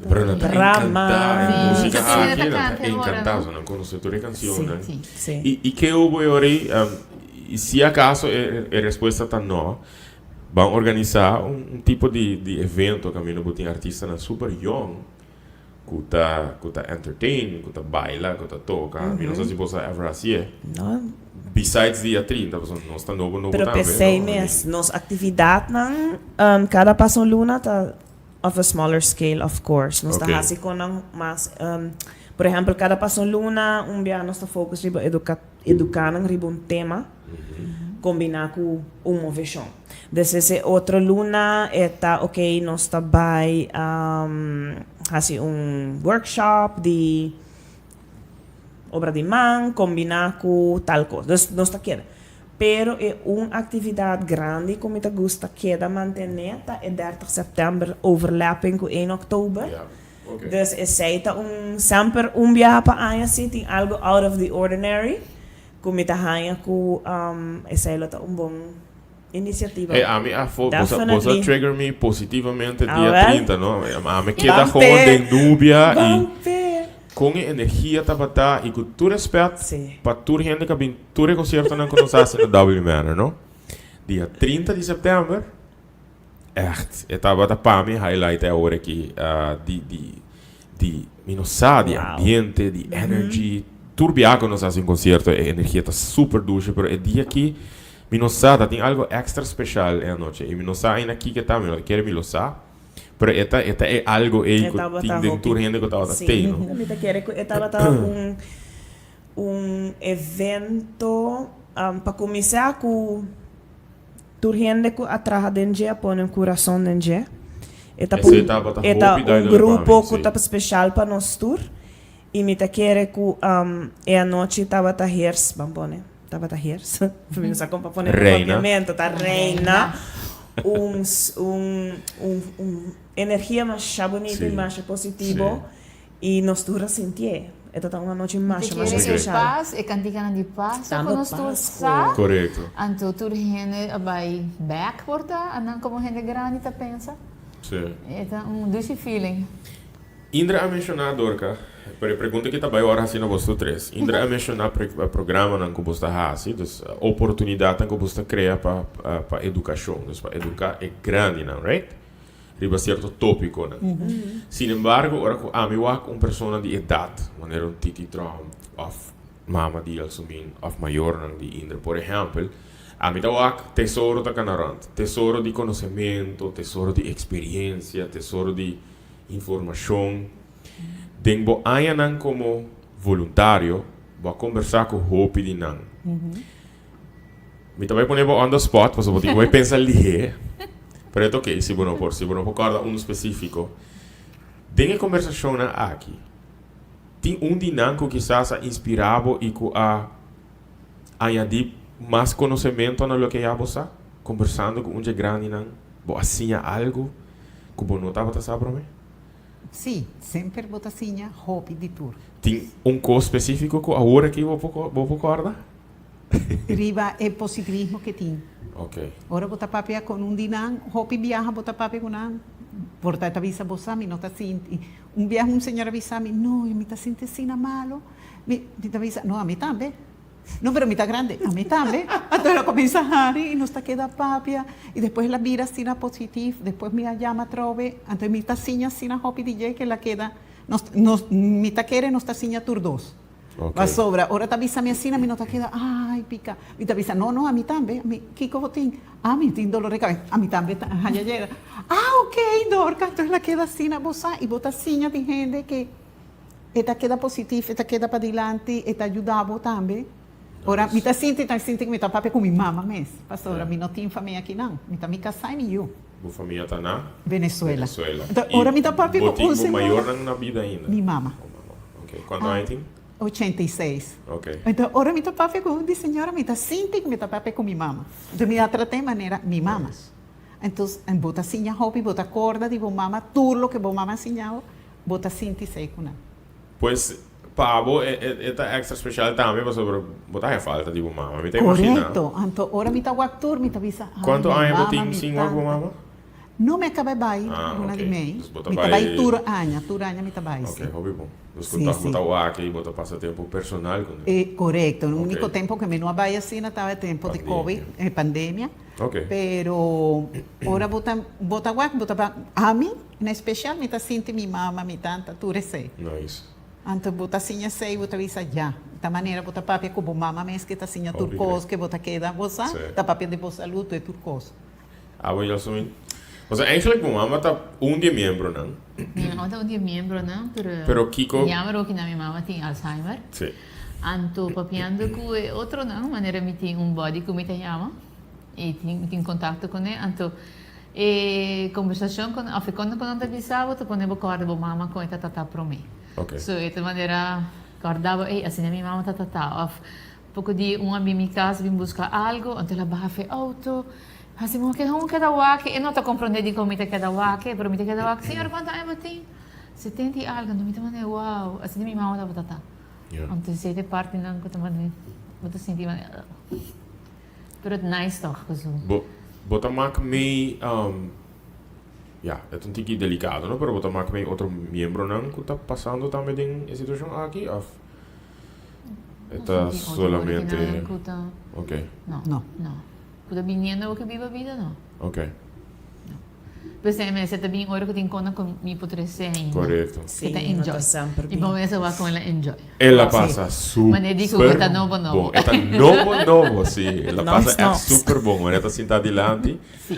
Pero nan ta
Drama.
enkantá e músika
Sí.
aki,
Ta
nan ta
kanta e ora,
enkantá,
no?
so nan konosé tur e kanshonnan.
Sí.
Sí.
I i ke hubo e ora ei? I si akaso e e respuesta ta no, ban organisá un un tipo di di evento kaminda bo tin artistanan super yòn ku ta ku ta entertain, ku ta baila, ku ta toka. Mi no sa si boso a ever hasié.
No.
Besides dia 30, pasobra nos ta nobo nobo
Pero
tambe,
p'esei
no? I mean.
mes, nos aktividatnan kada paso luna ta of a smaller scale of course. Nos ta
Ok.
hasi konan mas, por ehèmpel kada paso luna un bia nos ta focus riba eduka eduká nan riba un tema kombiná ku un moveshon. Despues e otro luna e ta ok nos ta bai hasi un workshop di obra di man kombiná ku tal kos. Dus nos ta keda. Pero e un aktividat grandi ku mi ta gusta keda mantené ta e dertig sèptèmber overlapping ku een òktober. Dus esei ta un semper un biaha pa aña si tin algo out of the ordinary ku mi ta haña ku esei lo ta un bon inisiativa.
Hey, ami a fo, boso, boso a
Definitely.
trigger mi positivamente
Ah,
dia
wel.
30, no? Ami keda
Ban
gewoon
pe.
den nubia y
Ban pe.
con e energia tabata y cu tur respet
Sí.
pa tur hende cu a bin tur e conciertonan cu nos haci na W Manor, no? Dia 30 di september, echt, e tabata pa mi highlight e awor aki, ah, di, di, di, mi no sa, di
Wow.
ambiente, di energy. Tur biaha cu nos haci un concierto e energia ta super dushi, pero e dia aki mi no sa, ta tin algo extra special e anochi. Y mi no sa aina kiko ta, mi no ta kere mi lo sa, pero e ta, e ta e algo ey
E
cu
tabata
tin den
hopi.
tur hende cu tabata
Sí.
tey, no?
Mi ta kere cu e tabata un, un evento, pa cuminsa cu Tur hende ku a traha den dje a pone un kurason den dje. E ta
Esei tabata
e ta
hopi
un
duidelijk pa
grupo
mi,
ku
sí.
ta speshal pa nos tur. I mi ta kere ku e anochi tabata hers, ban pone, tabata hers, mi no sa kon pa pone na
Reina.
papiamento, ta reina un un un un energia masha bunita i
Sí,
masha positivo.
sí.
I nos tur a sintié. E ta ta un anochi masha,
Te
masha
kere e
special.
pas, e kantikanan di Pasku
Tambe
ku nos tur
Pasku.
sa.
Korekto.
Anto tur hende a bai bek por ta, anan komo hende grandi ta pensa.
Sí.
E ta un dushi feeling.
Indra a menshoná, Dorca, pero e pregunta aki ta bai ora hasi na boso tres. Indra a menshoná programanan ku bos ta hasi, dus oportunidatnan ku bos ta krea pa pa edukashon, dus pa eduká e grandinan, right? Riba cierto topiconan. Sin embargo, ora cu ami wak un persona di edad, manera un Titi Trump of mama di Elsomin of mayornan di Indra, por ehempel, ami ta wak tesoro ta cana rond. Tesoro di conocemento, tesoro di experiencia, tesoro di informacion. Den bo añanan como voluntario, bo a conversa cu hopi di nan. Mi ta bai pone bo on the spot pasobra bo tin ku bai pensa lihé. Pero e ta oké si bo no por, si bo no por kòrda unu spesífiko. Den e kombersashonnan aki, tin un di nan ku kisas a inspirá bo i ku a añadí mas konosementu na loke ya bo sa? Kombersando ku un dje grandinan, bo a siña algu ku bo no tabata sa promé?
Sí, semper bo ta siña hopi di tur.
Tin un kos spesífiko ku awor aki bo por bo por kòrda?
Riba e positivismo ke tin.
Ok.
Ora bo ta papia con un di nan, hopi biaha bo ta papia cu nan, por ta e ta bisa bo sa mi no ta sinti. Un biaha un señora bisa mi, no, mi ta sinti asina malo. Mi, mi ta bisa, no, ami tambe. No, pero mi ta grande. Ami tambe. Anto el a cuminsa hari y nos ta keda papia y despues el a bira asina positif. Despues mi a yama atrobe, anto mi ta siña asina hopi di dje ke el a keda, nos, nos, mi ta kere nos ta siña tur dos. Pasobra ora ta bisa mi asina mi no ta keda ay pica. Mi ta bisa no no ami tambe ami kico bo tin? Ah mi tin dolor de cabeza. Ami tambe ta haya yera. Ah ok Dorca entonces la keda asina bo sa y bo ta siña tin hende ke e ta keda positif e ta keda padilanti e ta yuda bo tambe. Ora mi ta sinti ta sinti ku mi ta papia ku mi mama mes pasobra mi no tin famia akinan mi ta mi casa y mi yu.
Bo famia ta na?
Venezuela.
Venezuela.
Entonces ora mi ta papia
Bo
ku
tin
un
bo
señora.
mayornan na bida ainda?
Mi mama.
Bo mama. Ok. Cuanto aña tin?
86.
Ok.
Entonces ora mi ta papia ku un di señora mi ta sinti ku mi ta papia ku mi mama. Entonces mi a trat'é manera mi mama. Entonces bo ta siña hopi, bo ta corda di bo mama tur loke bo mama a siña bo, bo ta sinti esei ku nan.
Pues pa bo e ta extra special tambe pasobra bo ta haña falta di bo mama. Mi ta imagina.
Correcto. Anto ora mi ta wak tur mi ta bisa, ay
Cuanto
mi
aña bo
mama,
tin
mi
sin wak bo
tanta.
mama?
No, mi a kaba e bai
Ah,
luna
ok.
di mei.
Dus bo ta
Mi ta bai
bai
tur aña, tur aña mi ta bai,
Ok,
si.
hopi bon. Dus ku
Sí,
ta bo
sí.
ta wak i bo ta pasa tempu personal ku nan.
E, korekto.
Ok.
Úniko tempu ku mi no a bai asina tabata e tempu di
Pandemia.
Covid, e pandemia.
Ok.
Pero ora bo ta bo ta wak bo ta ba ami en especial mi ta sinti mi mama, mi tanta, tur esei.
Nice.
Anto bo ta siña esei bo ta bisa ya. Ta manera bo ta papia ku bo mama mes ke ta siña tur
Hopi
kos
great.
ke bo ta keda bo sa
Sí.
ta papia di bo salud tur e tur kos.
Abo Yasmin. Osea eigenlijk bo mama ta un di e miembronan.
Mi mama ta un di e miembronan, pero.
Pero kiko.
Jammer oki na mi mama tin Alzheimer.
Sí.
Anto papiando ku e otronan, manera mi tin un buddy ku mi ta yama i tin mi tin kontakto kuné, anto e kombersashon ku òf e kònde ku nan ta bisa bo ta pone bo kòrda bo mama kon e ta tratá promé.
Oké.
So e ta manera kòrda bo, ey asina mi mama ta tratá òf Poko di un a bin mi kas bin buska algo, anto el a baha fe auto. Hasi mi keda un keda wak, e no ta komprondé dikon mi ta keda wak, pero mi ta keda wak, Señor kuantu aña bo tin? Setenta i algo, anto mi ta manda wow, asina mi mama tabata ta. Anto esei ta e partinan ku ta manda bo ta sinti manera ugh. Pero nice tòg ku su.
Bo bo ta mak mei ya e ta un tiki delikado no, pero bo ta mak mei otro miembronan ku ta pasando tambe den e situashon aki òf? E ta solamente. Ok.
No.
No.
No. Ku ta biniendo ku biba bida no.
Ok.
No. P'esei mester ta bin ora ku tin kona ku mi por trese ainda.
Korekto.
Ku ta enjoy. I bo mester wak kon el a enjoy.
El a pasa super
Manera di ku ta nobo nobo.
bon. E ta nobo nobo, si. El a pasa ègt super bon. Manera ta sinta dilanti.
Si.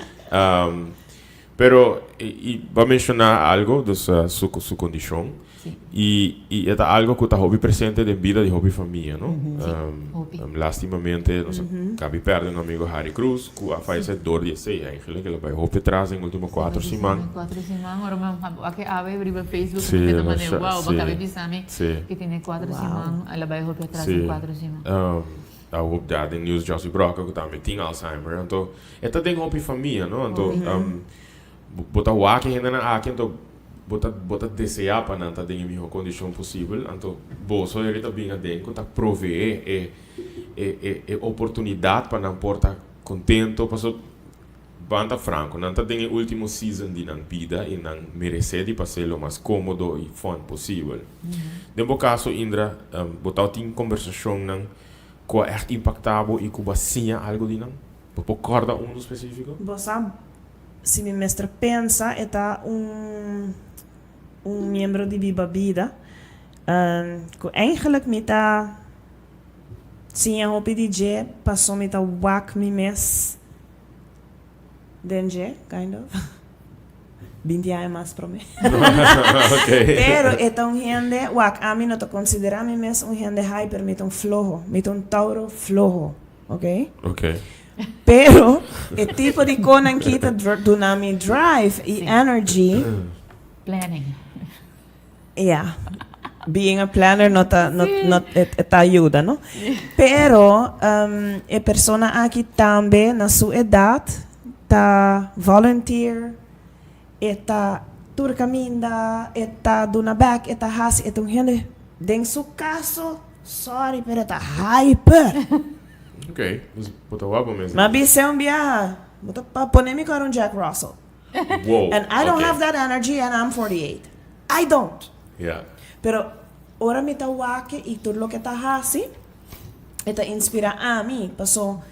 Pero i bo a menshoná algo, dus su su kondishon.
Sí.
I i e ta algo ku ta hopi presente den bida di hopi famia, no?
Sí, hopi.
Lastimamente nos a kabi pèrdè un amigo Harry Cruz ku a fayesé dor di esei. Eigenlijk el a bai hopi atras den ultimo kuater siman.
Kuater siman, ora mi a wak awe riba Facebook
Sí,
mi
el
ta
a
manda wow, bo
sí,
kabi bisa mi
sí.
ke tene kuater
Wow.
siman el a bai hopi atras
Sí.
den kuater siman.
A hoop ja den news Josie Broca ku tambe tin Alzheimer. Anto e ta den hopi famia, no? Anto bo ta wak e hendenan aki anto bo ta bo ta deseá pa nan ta den e mihó kondishon posibel. Anto boso heri ta bin aden ku ta proveé e e e e oportunidat pa nan por ta kontento paso ban ta franko nan ta den e ultimo season di nan bida i nan meresé di pas'é lo mas kómodo i fun posibel. Den bo kaso Indra bo tabatin kombersashonnan ku a ègt impaktá bo i ku bo a siña algu di nan? Bo por kòrda unu spesífiko?
Bo sa, si mi mester pensa e ta un un miembro di Biba Bida ku eigenlijk mi ta siña hopi di dje paso mi ta wak mi mes den dje, kind of. Binti aña mas promé. Pero e ta un hende, wak, ami no ta konsiderá mi mes un hende hyper, mi ta un floho. Mi ta un Tauro floho, ok?
Ok.
Pero e tipo di konan ki ta duna mi drive i energy.
Planning.
Ya. Being a planner no ta, no, no, e, e ta ayuda, no? Pero e persona aki tambe na su edad ta volunteer, e ta tur caminda, e ta duna bek, e ta haci, e ta un hende, den su caso, sorry, pero e ta hyper.
Ok, dus bo ta wak bo mes.
M'a bis'é un biaha, bo ta pa pone mi kor un Jack Russell.
Wow,
And I don't
ok.
have that energy and I'm 48. I don't.
Ja.
Pero ora mi ta wak i tur loke ta hasi, e ta inspira ami. Paso,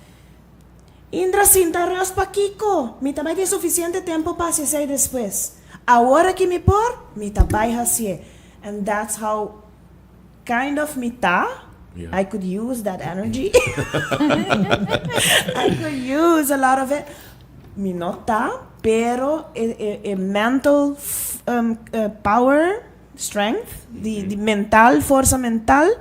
Indra sinta rust pakiko? Mi ta bai tin sufisiente tempo pa hasi esei despues. Awor aki mi por, mi ta bai hasié. And that's how kind of mi ta.
Ja.
I could use that energy. I could use a lot of it. Mi no ta, pero e e e mental power, strength, di di mental, forsa mental,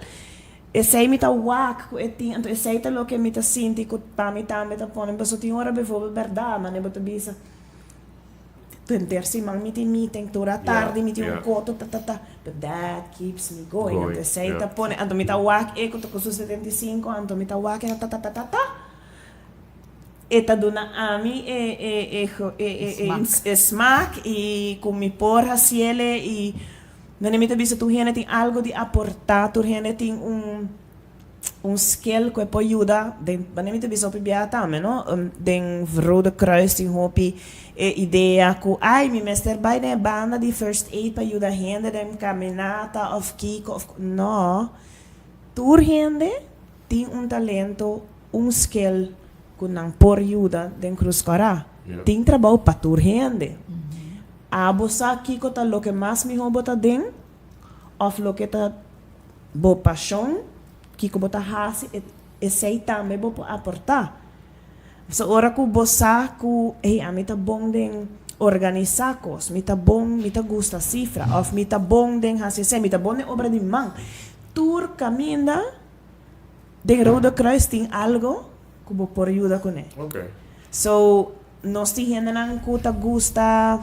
esei mi ta wak ku e tin, anto esei ta loke mi ta sinti ku pa mi tambe ta pone, pasobra tin ora bijvoorbeeld bèrdat, mane bo ta bisa, henter siman mi tin meeting, tur atardi mi tin un koto ta ta ta, but that keeps me going, anto esei ta pone, anto mi ta wak e ku ta ku su 75, anto mi ta wak e ta ta ta ta ta. E ta duna ami e e e e e smak i ku mi por hasiele i mane mi ta bisa tur hende tin algo di aportá, tur hende tin un. Un skill ku e por yuda den, wanneer mi ta bisa hopi biaha tambe no, den Rode Kruis tin hopi e idea ku ay mi mester bai den e banda di first aid pa yuda hende den kaminata òf kiko òf no, tur hende tin un talento, un skill ku nan por yuda den Krus Kòrá. Tin trabou pa tur hende. Abo sa kiko ta loke mas mihó bo ta den òf loke ta bo pashon, kiko bo ta hasi, esei tambe bo por aportá. So ora ku bo sa ku, hey, ami ta bon den organisá kos, mi ta bon, mi ta gusta sifra, òf mi ta bon den hasi esei, mi ta bon den obra di man. Tur kaminda den Rode Kruis tin algo ku bo por yuda kuné. So nos tin hendenan ku ta gusta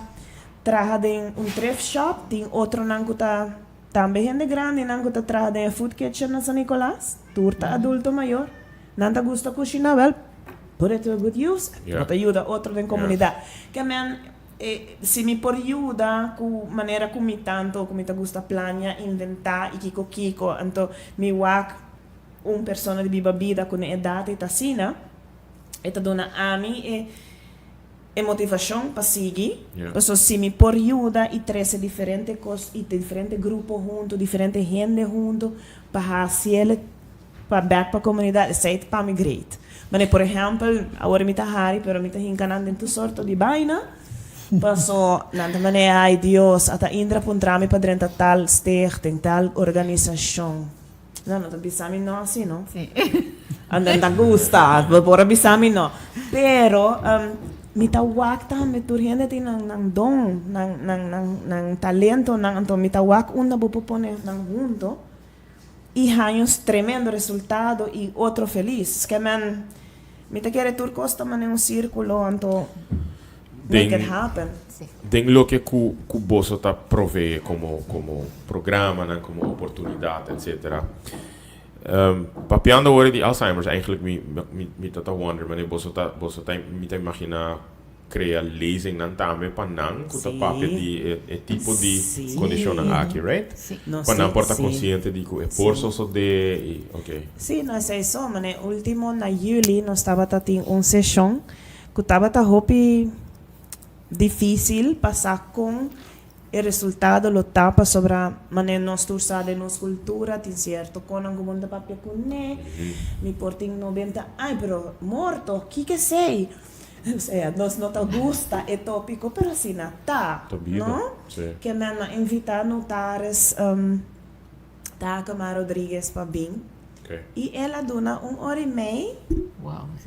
traha den un thrift shop, tin otronan ku ta Tambe hende grandinan ku ta traha den e food kitchen na San Nicolas, tur ta adulto mayor. Nan ta gusta kushina, wèl, put it to a good use. Bo ta yuda otro den komunidat. Ke men, si mi por yuda ku manera ku mi tanto ku mi ta gusta plania, inventá i kiko kiko, anto mi wak un persona di biba bida ku na edat ei ta asina, e ta duna ami e. E motivashon pa sigui, paso si mi por yuda i trese diferente kos i diferente grupo huntu, diferente hende huntu pa hasiel pa bek pa komunidat, esei ta pa mi great. Manera por ehèmpel, awor mi ta hari pero mi ta hinka nan den tur sorto di baina, paso nan ta manera ai Dios, ata Indra puntra mi pa drenta tal stichting, tal organisashon. No, no ta bisa mi no así, no.
Sí.
Anda ta gusta, bo por a bisa mi no. Pero mi ta wak tambe tur hende tin nan nan don, nan nan nan nan talentonan, anto mi ta wak unda bo por pone nan hunto y haña un tremendo resultado y otro feliz. Ke men mi ta kere tur cos ta mane un circulo anto make it happen.
Den loke ku ku boso ta provee komo komo programanan, komo oportunidat, etcetera. Papiando awor di Alzheimer's eigenlijk mi mi mi ta ta wonder manera boso ta boso ta mi ta imagina krea lezingnan tambe pa nan ku ta papia di e e tipo di kondishonnan aki, right? Pa nan por ta konsiente di ku e por sosodé i oke.
Sí, no esei so, manera ultimo na juli nos tabata tin un seshon ku tabata hopi Difícil pa sa con e resultado lo ta pasobra manera nos tur sa den nos cultura tin cierto conan cu bo no ta papia cune, mi por tin 90 aña pero morto kiko esey? Osea nos no ta gusta e topico pero asina ta, no? Ke nan a invita notaris Takema Rodriguez pa bin y el a duna un ora y mei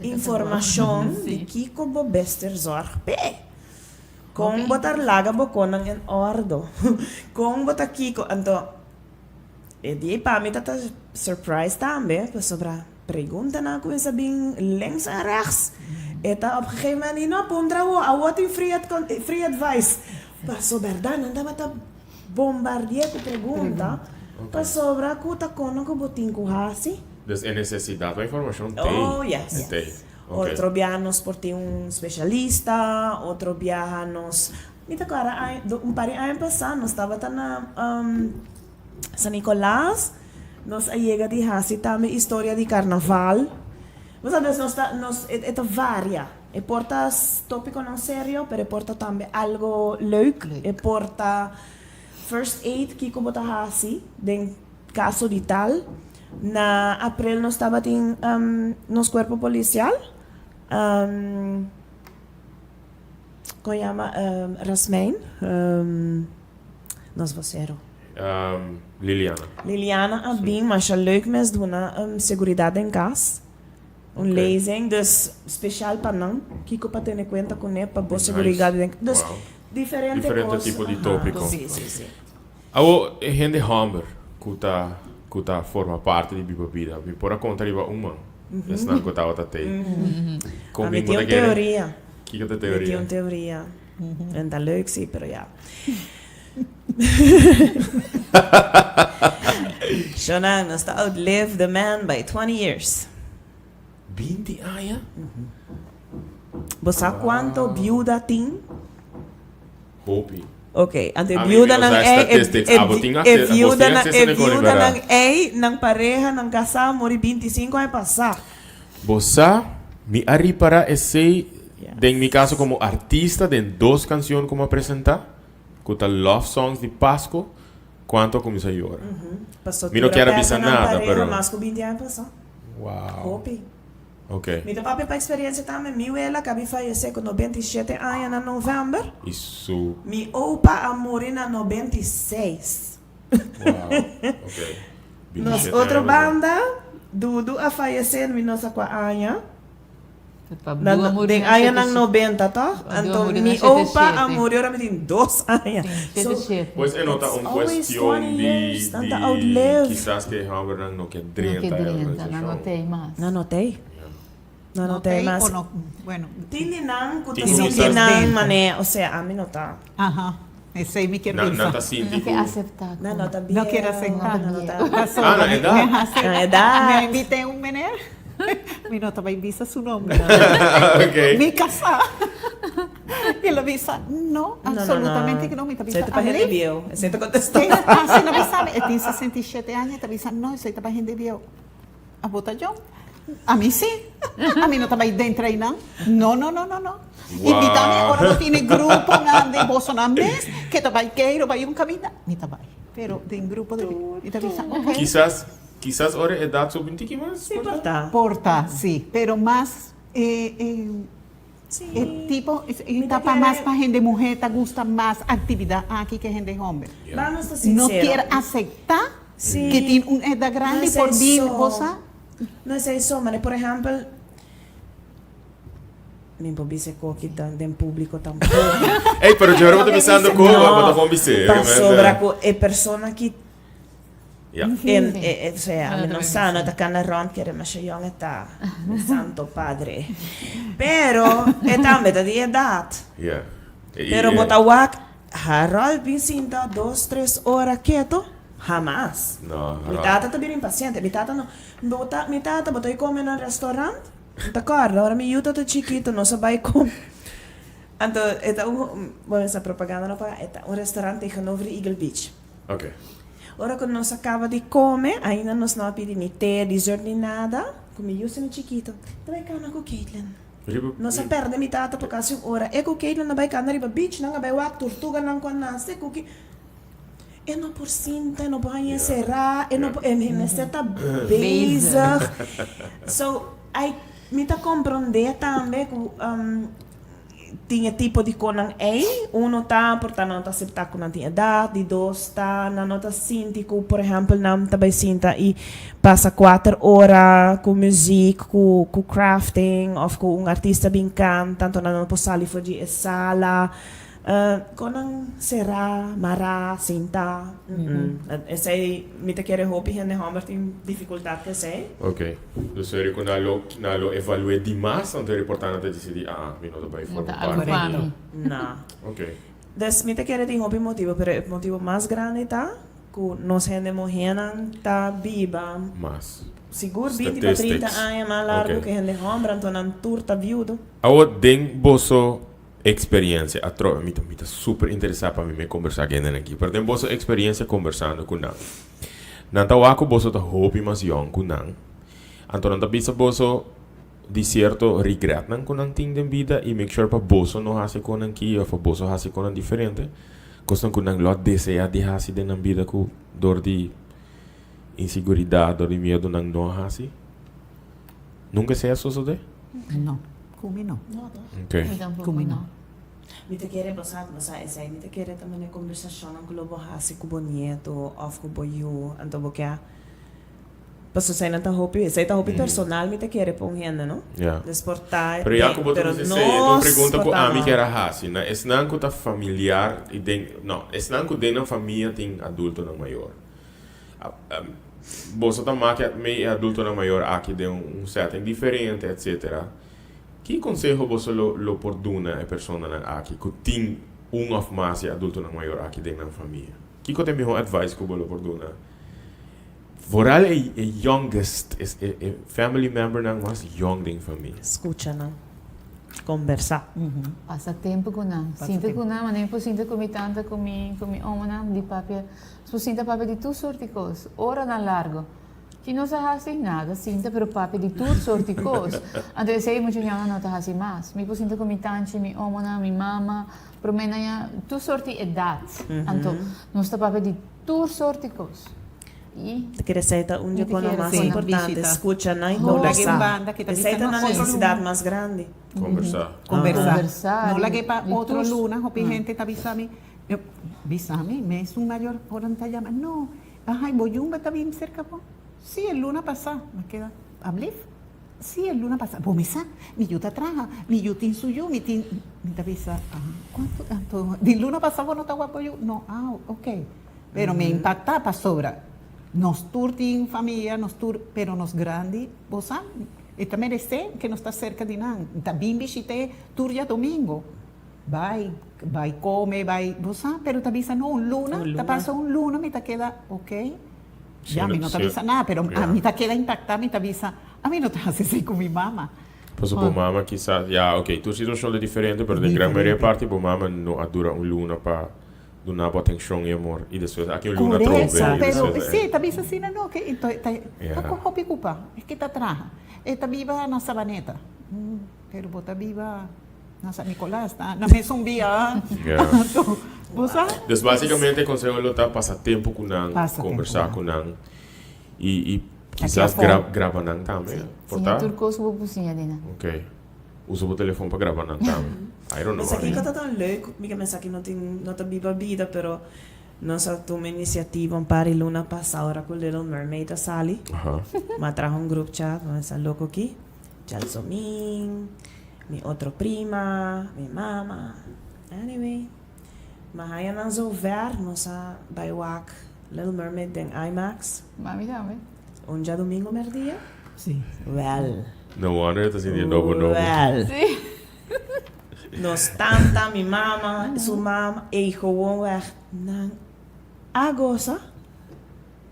informacion di kico bo bester zorg p'e. Con bo ta laga bo conan en ordo, con bo ta kico. Anto e dia pa mi ta ta surprise tambe pasobra preguntanan a cuminsa bin links en rechts. E ta op gegeven moment di no puntra awo, awo tin free advice. Paso berdad nan tabata Bombardié ku pregunta pasobra ku ta kono ku bo tin ku hasi.
Dus e nesesidat pa informashon tei.
Oh yes.
E tei. Ok.
Otro biaha nos por tin un spesialista, otro biaha nos, mi ta kòrda aña, un par di aña pasá nos tabata na San Nicolas, nos a yega di hasi tambe historia di karnaval. Bo sa, dus nos ta, nos, e ta varia. E por ta tópikonan serio, pero e por ta tambe algo leuk. E por ta first aid, kiko bo ta hasi den kaso di tal. Na aprel nos tabatin nos kuerpo polisial, kon yama Rasmijn, nos bosero.
Liliana.
Liliana a bin masha leuk mes duna seguridat den kas. Un lezing, dus special pa nan, kiko pa tene cuenta cune pa bo seguridad den, dus diferente cos.
Diferente tipo di topico.
Si, si, si.
Awo e hende homber cu ta cu ta forma parti di Biba Bida, mi por a conta riba un man, esnan cu tabata tey. Con
Mi
bin bo
tin
ta
un
kere?
teoria.
Kiko ta
Mi tin
teoria?
un teoria. En ta leuk si, pero ya. Shonan, nos ta outlive the man by 20 years.
20 aña?
Bo sa cuanto biuda tin?
Hopi.
Ok, anto e
A mi mi no
biudanan
sa
ei, e,
statistics.
e,
Abo tin
e
acce- bos tin
viudanan,
acceso
e
na e koni,
viudanan
berdad?
ei, nan pareha, nan kasá a muri 25 aña pasá.
Bo sa, mi a ripará esei
Yes.
den mi kaso komo artista den dos kansion ku mi a presentá, ku ta love songs di Pasko, kuantu a kuminsá yora.
Paso
Mi no
tur a
kier a
pèrdè
bisa
nan
nada,
pareha
pero.
mas ku 20 aña pasá.
Wow.
Hopi.
Ok.
Mi ta papia pa experiencia tambe. Mi wela kabi fayece cu 97 aña na november.
Y su.
Mi opa a muri na 96.
Wow. Ok.
Nos
27
otro
aña
banda, Dudu a fayece mi no sa cua aña.
Pa
Na,
Dudu a muri
den
na
añanan
77.
90 toch?
Pa Dudu a
Anto
muri na
mi opa a
77.
muri ora mi tin 2 aña.
Tin
So,
77.
Pues e no ta
it's
un
always
cuestion
20
di,
years. Nan ta
di
outlive.
kisas cu e hombernan no ke
No ke
drenta e
drenta, nan no
organisacion.
tei mas.
Nan no tei. Nan no
No
tei
tei
mas.
o no, bueno.
Tin di nan cu ta
Tin cu
sinti
kisas.
nan mane, osea, ami no ta.
Aha, esey mi kier
Nan,
bisa.
nan ta sinti
No ke
cu.
acepta
Nan
cu.
no ta
No kier
bieu,
acepta.
nan no ta.
Pasobra
Ah, na
mi,
edad.
mi haci,
Na edad.
mi a invité un meneer, mi no ta bay bisa su nomber.
Ok.
Mi casá. Y el a bisa, no,
No, no,
absolutamente
no.
que no, mi ta bisa,
Esey ta pa hende
Alí.
bieu. Esey ta contestó.
Tin, ah, si no bisa mi, e tin 67 aña, e ta bisa, no, esey ta pa hende bieu. A bo ta jong? A mi si. A mi no ta bai den treinan. No, no, no, no, no. Invita mi ora bo tine gruponan di bosonan mes ke ta bai keiro, bai un kaminda. Mi ta bai. Pero den grupo di mi ta bisa ok.
Kisas, kisas ora e edat so binti ki mas?
Si por ta.
Por ta, si. Pero mas e, e, e tipo, e ta pa mas pa hende muher ta gusta mas actividad aki ke hende homber.
Vamos ta
No
sincero.
kier acepta
Sí.
Ke tin un edad grandi
No
por
esei
bin
so.
gosa.
No esei so, mane por ehempel, mi por bisa koki ta den publico tampoco.
Ey, pero djora bo ta bisando ku bo ta bon bis'é.
Pasobra ku e persona ki
Ja.
en, e, e, osea,
No
mi
ta
no
bin
sa, no
bis'é.
ta kana rond kere masha yong e ta, mi santo padre. Pero e tambe ta di edad.
Ja. E,
Pero
e,
bo ta wak Harold bin sinta dos tres ora keto? Hamas.
No,
Mi
Harold.
tata ta bira impaciente. Mi tata no. Bo ta, mi tata, bo ta bai come na restaurant? Mi ta corda, ora mi yu ta ta chikito, nos a bai come. Anto, e ta un, bueno, esa propaganda no paga, e ta un restaurant tegenover Eagle Beach.
Ok.
Ora cu nos a caba di come, ainda nos no a pidi ni te, dessert ni nada, cu mi yu sino chikito, ta bai cana cu Caitlin. Nos a perde mi tata pa casi un ora. E cu Caitlin a bay cana riba beach, nan a bay wak tortuganan cu a nace cu ki. E no por sinta, e no por haña encerra, e no por, e mester ta bezig. So, ai, mi ta comprende tambe cu tin e tipo di conan ey. Uno ta por ta nan no ta acepta cu nan tin edad, di dos ta nan no ta sinti cu por ehempel nan ta bay sinta y Pasa kuater ora ku muzik, ku ku crafting òf ku un artista bin kanta, anto nan no por sali for di e sala. Kon nan será, mará, sintá. Esei mi ta kere hopi hende hòmber tin difikultat ku esei.
Ok. Dus eri ku nan lo nan lo evalu'é dimas, anto eri por ta nan ta disidí, ah, mi no ta bai
No
forma
ta algu
parti.
pa mi.
No.
Ok.
Dus mi ta kere tin hopi motibu, pero e motibu mas grandi ta Ku nos hende muhénan ta biba.
Mas.
Sigur binti pa 30
Statistics.
aña mas largu
Ok.
ku hende hòmber, anto nan tur ta viudo.
Awor den boso experiencia, atrobe mi ta mi ta super interesa pa mi me combersa ku hendenan aki, pero den boso experiencia combersando ku nan, nan ta wak ku boso ta hopi mas yong ku nan, anto nan ta bisa boso di cierto regretnan ku nan tin den bida i make sure pa boso no hasi kon nan ki of pa boso hasi kon nan diferente. Kosnan ku nan lo a deseá di hasi den nan bida ku dor di insiguridat, dor di miedu nan no a hasi? Nunka esei a sosodé?
No, ku mi no.
No, toch?
Oké.
Mi tampoco
Ku mi no.
no.
Mi ta kere bo sa, bo sa esei, mi ta kere ta mane kombersashonnan ku lo bo hasi ku bo nieto òf ku bo yu, anto bo ke a Pasobra esei nan ta hopi, esei ta hopi personal mi ta kere pa un hende, no?
Ja.
Des por ta
Pero ya ku bo ta
pero
bisa esei, e ta un
nos
pregunta
por
ku
ta
ami
no.
kier a hasi. Na esnan ku ta familiar i den, no, esnan ku den nan famia tin adultonan mayor. Boso ta makia mei e adultonan mayor aki den un setting diferente, etcetera. Ki konseho boso lo lo por duna e personanan aki ku tin un òf mas e adultonan mayor aki den nan famia? Kiko ta e mihó advice ku bo lo por duna? Vooral e e youngest, e e family membernan mas yong den famia.
Skucha nan. Kombersá.
Pasa tempu ku nan. Sinta ku nan, manera mi por sinta ku mi tanta, ku mi ku mi omonan di papia. Nos por sinta papia di tur sort di kos, oranan largo. Ki nos a hasi? Nada, sinta pero papia di tur sort di kos. Anto esei mucha ñonan no ta hasi mas. Mi por sinta ku mi tanchi, mi omonan, mi mama, promé nan ya tur sort di edat. Anto nos ta papia di tur sort di kos. I.
Ta kere esei ta un di
Mi
e
ta
konan
kere
mas
ku nan.
importante,
Bishita.
skucha nan i
No lag'é
kombersá.
un banda ke ta
Esei
bisa
ta
nos
nan
otro
nesesidat
luna.
mas grandi.
Kombersá.
Kombersá.
Kombersá
No
di
lag'é pa
di
otro
tur.
luna, hopi hende ta bisa mi, bisa mi, mes un mayor ora nan ta yama, no, ahay bo yumba ta bin serka bo? Sí, e luna pasá. Mi keda, Ablief? Sí, e luna pasá. Bo mi sa, mi yu ta traha, mi yu tin su yu, mi tin, mi ta bisa, ah, kuantu anto, di luna pasá bo no ta wak bo yu? No, ah, ok. Pero mi a impacta pasobra nos tur tin famia, nos tur, pero nos grandi, bo sa, e ta merece ke nos ta cerca di nan. Ta bin bishit'é tur diadomingo. Bai, bai come, bai, bo sa, pero ta bisa no, un luna, ta pasa un luna mi ta keda, ok, ya mi no ta bisa nada, pero mi ta keda impacta, mi ta bisa, ami no ta haci esey cu mi mama.
Pasobra bo mama kisas, ya, ok, tur situacion ta diferente, pero den gran mayoria parti bo mama no a dura un luna pa Duna bo atencion y amor y despues aki un luna trobe
Correcto,
y
pero
despues
si, ta bisa asina no, ke ta ta
Yeah.
ta hopi ocupa, es ke ta traha. E ta biba na Sabaneta, pero bo ta biba na San Nicolas, ta na mesun bia.
Yeah.
Anto, bo sa?
Dus basicamente e conseho lo ta pasa tempo cu nan,
Pasa tempo
conversa
cu
cu nan y y
Aki
kisas
afó.
gra graba nan tambe,
Sí,
por
siña
ta?
tur cos cu bo por siña di nan.
Ok. Usa bo telefon pa graba nan tambe. I don't know.
Esaki no ta tan leuk, mi ke mesa aki no tin no ta biba bida pero nos a tuma inisiativa un par di luna pasa ora ku Little Mermaid a sali. Mi a traha un group chat, mi a mesa loko aki, Jalsomin, mi otro prima, mi mama, anyway mi a haya nan zover nos a bai wak Little Mermaid den IMAX.
Mami tambe.
Un djadumingo merdia?
Sí.
Wel.
No wonder e ta sinti e nobo nobo.
Wel.
Sí.
Nos tanta, mi mama, su mama, ey gewoonweg nan a gosa.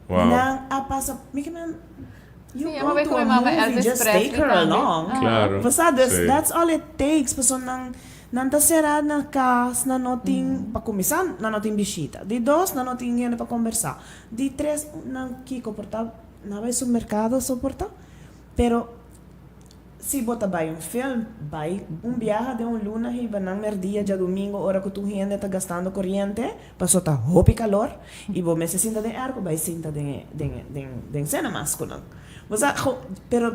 Wow.
Nan a pasa, mi ke men, you
Sí,
go
a bai
to
ku
a
mi mama
movie,
Elvis
just
Presley
take her
tambe.
along.
Aha.
Claro.
Bo sa, dus
Sí.
that's all it takes, pasobra nan, nan ta sera na kas, nan no tin, pa kuminsá, nan no tin bishita. Di dos, nan no tin hende pa kombersá. Di tres, nan kiko por ta nan bai supermercado so por ta, pero si bo ta bai un film, bai un biaha den un luna hiba nan merdia djadumingo ora cu tur hende ta gastando coriente paso ta hopi calor y bo mester sinta den airco bai sinta den e den e den den cinemas cu nan. Bo sa pero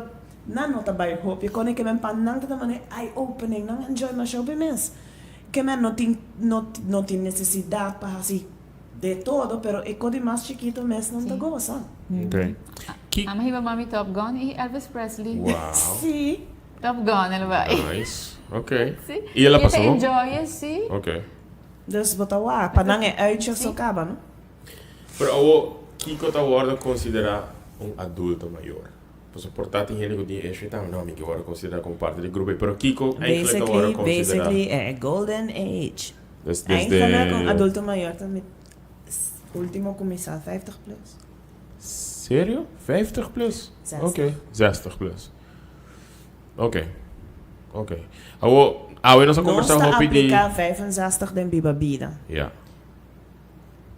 nan no ta bai hopi con e kemen pa nan ta ta manera eye opening nan enjoy masha hopi mes kemen no tin no no tin necesidad pa haci De todo, pero e ko di mas chikito mes nan ta gosa.
Ok. Ki.
Ama hiba mami Top Gun y Elvis Presley.
Wow.
Sí.
Top Gun el bai.
Nice. Ok.
Sí.
Y el a
Y e ta
pasa bon?
enjoy e, sí.
Ok.
Dus bo ta wak, pa nan e uitje so kaba, no?
Pero awo, kiko ta wordo considera un adulto mayor? Pasobra por ta tin hende ku tin issue tambe, no, mi ke wordo considera como parte di grupo ei. Pero kiko eigenlijk ta wordo
Basically,
considera?
basically e golden age.
Dus desde.
Eigenlijk un adulto mayor ta mi ultimo cuminsa 50 plus.
Serio? 50 plus?
Zestig.
Ok, 60 plus. Ok, ok. Awo, awe nos a
Nos
conversa
ta
hopi di.
aplica 65 den Biba Bida.
Ja.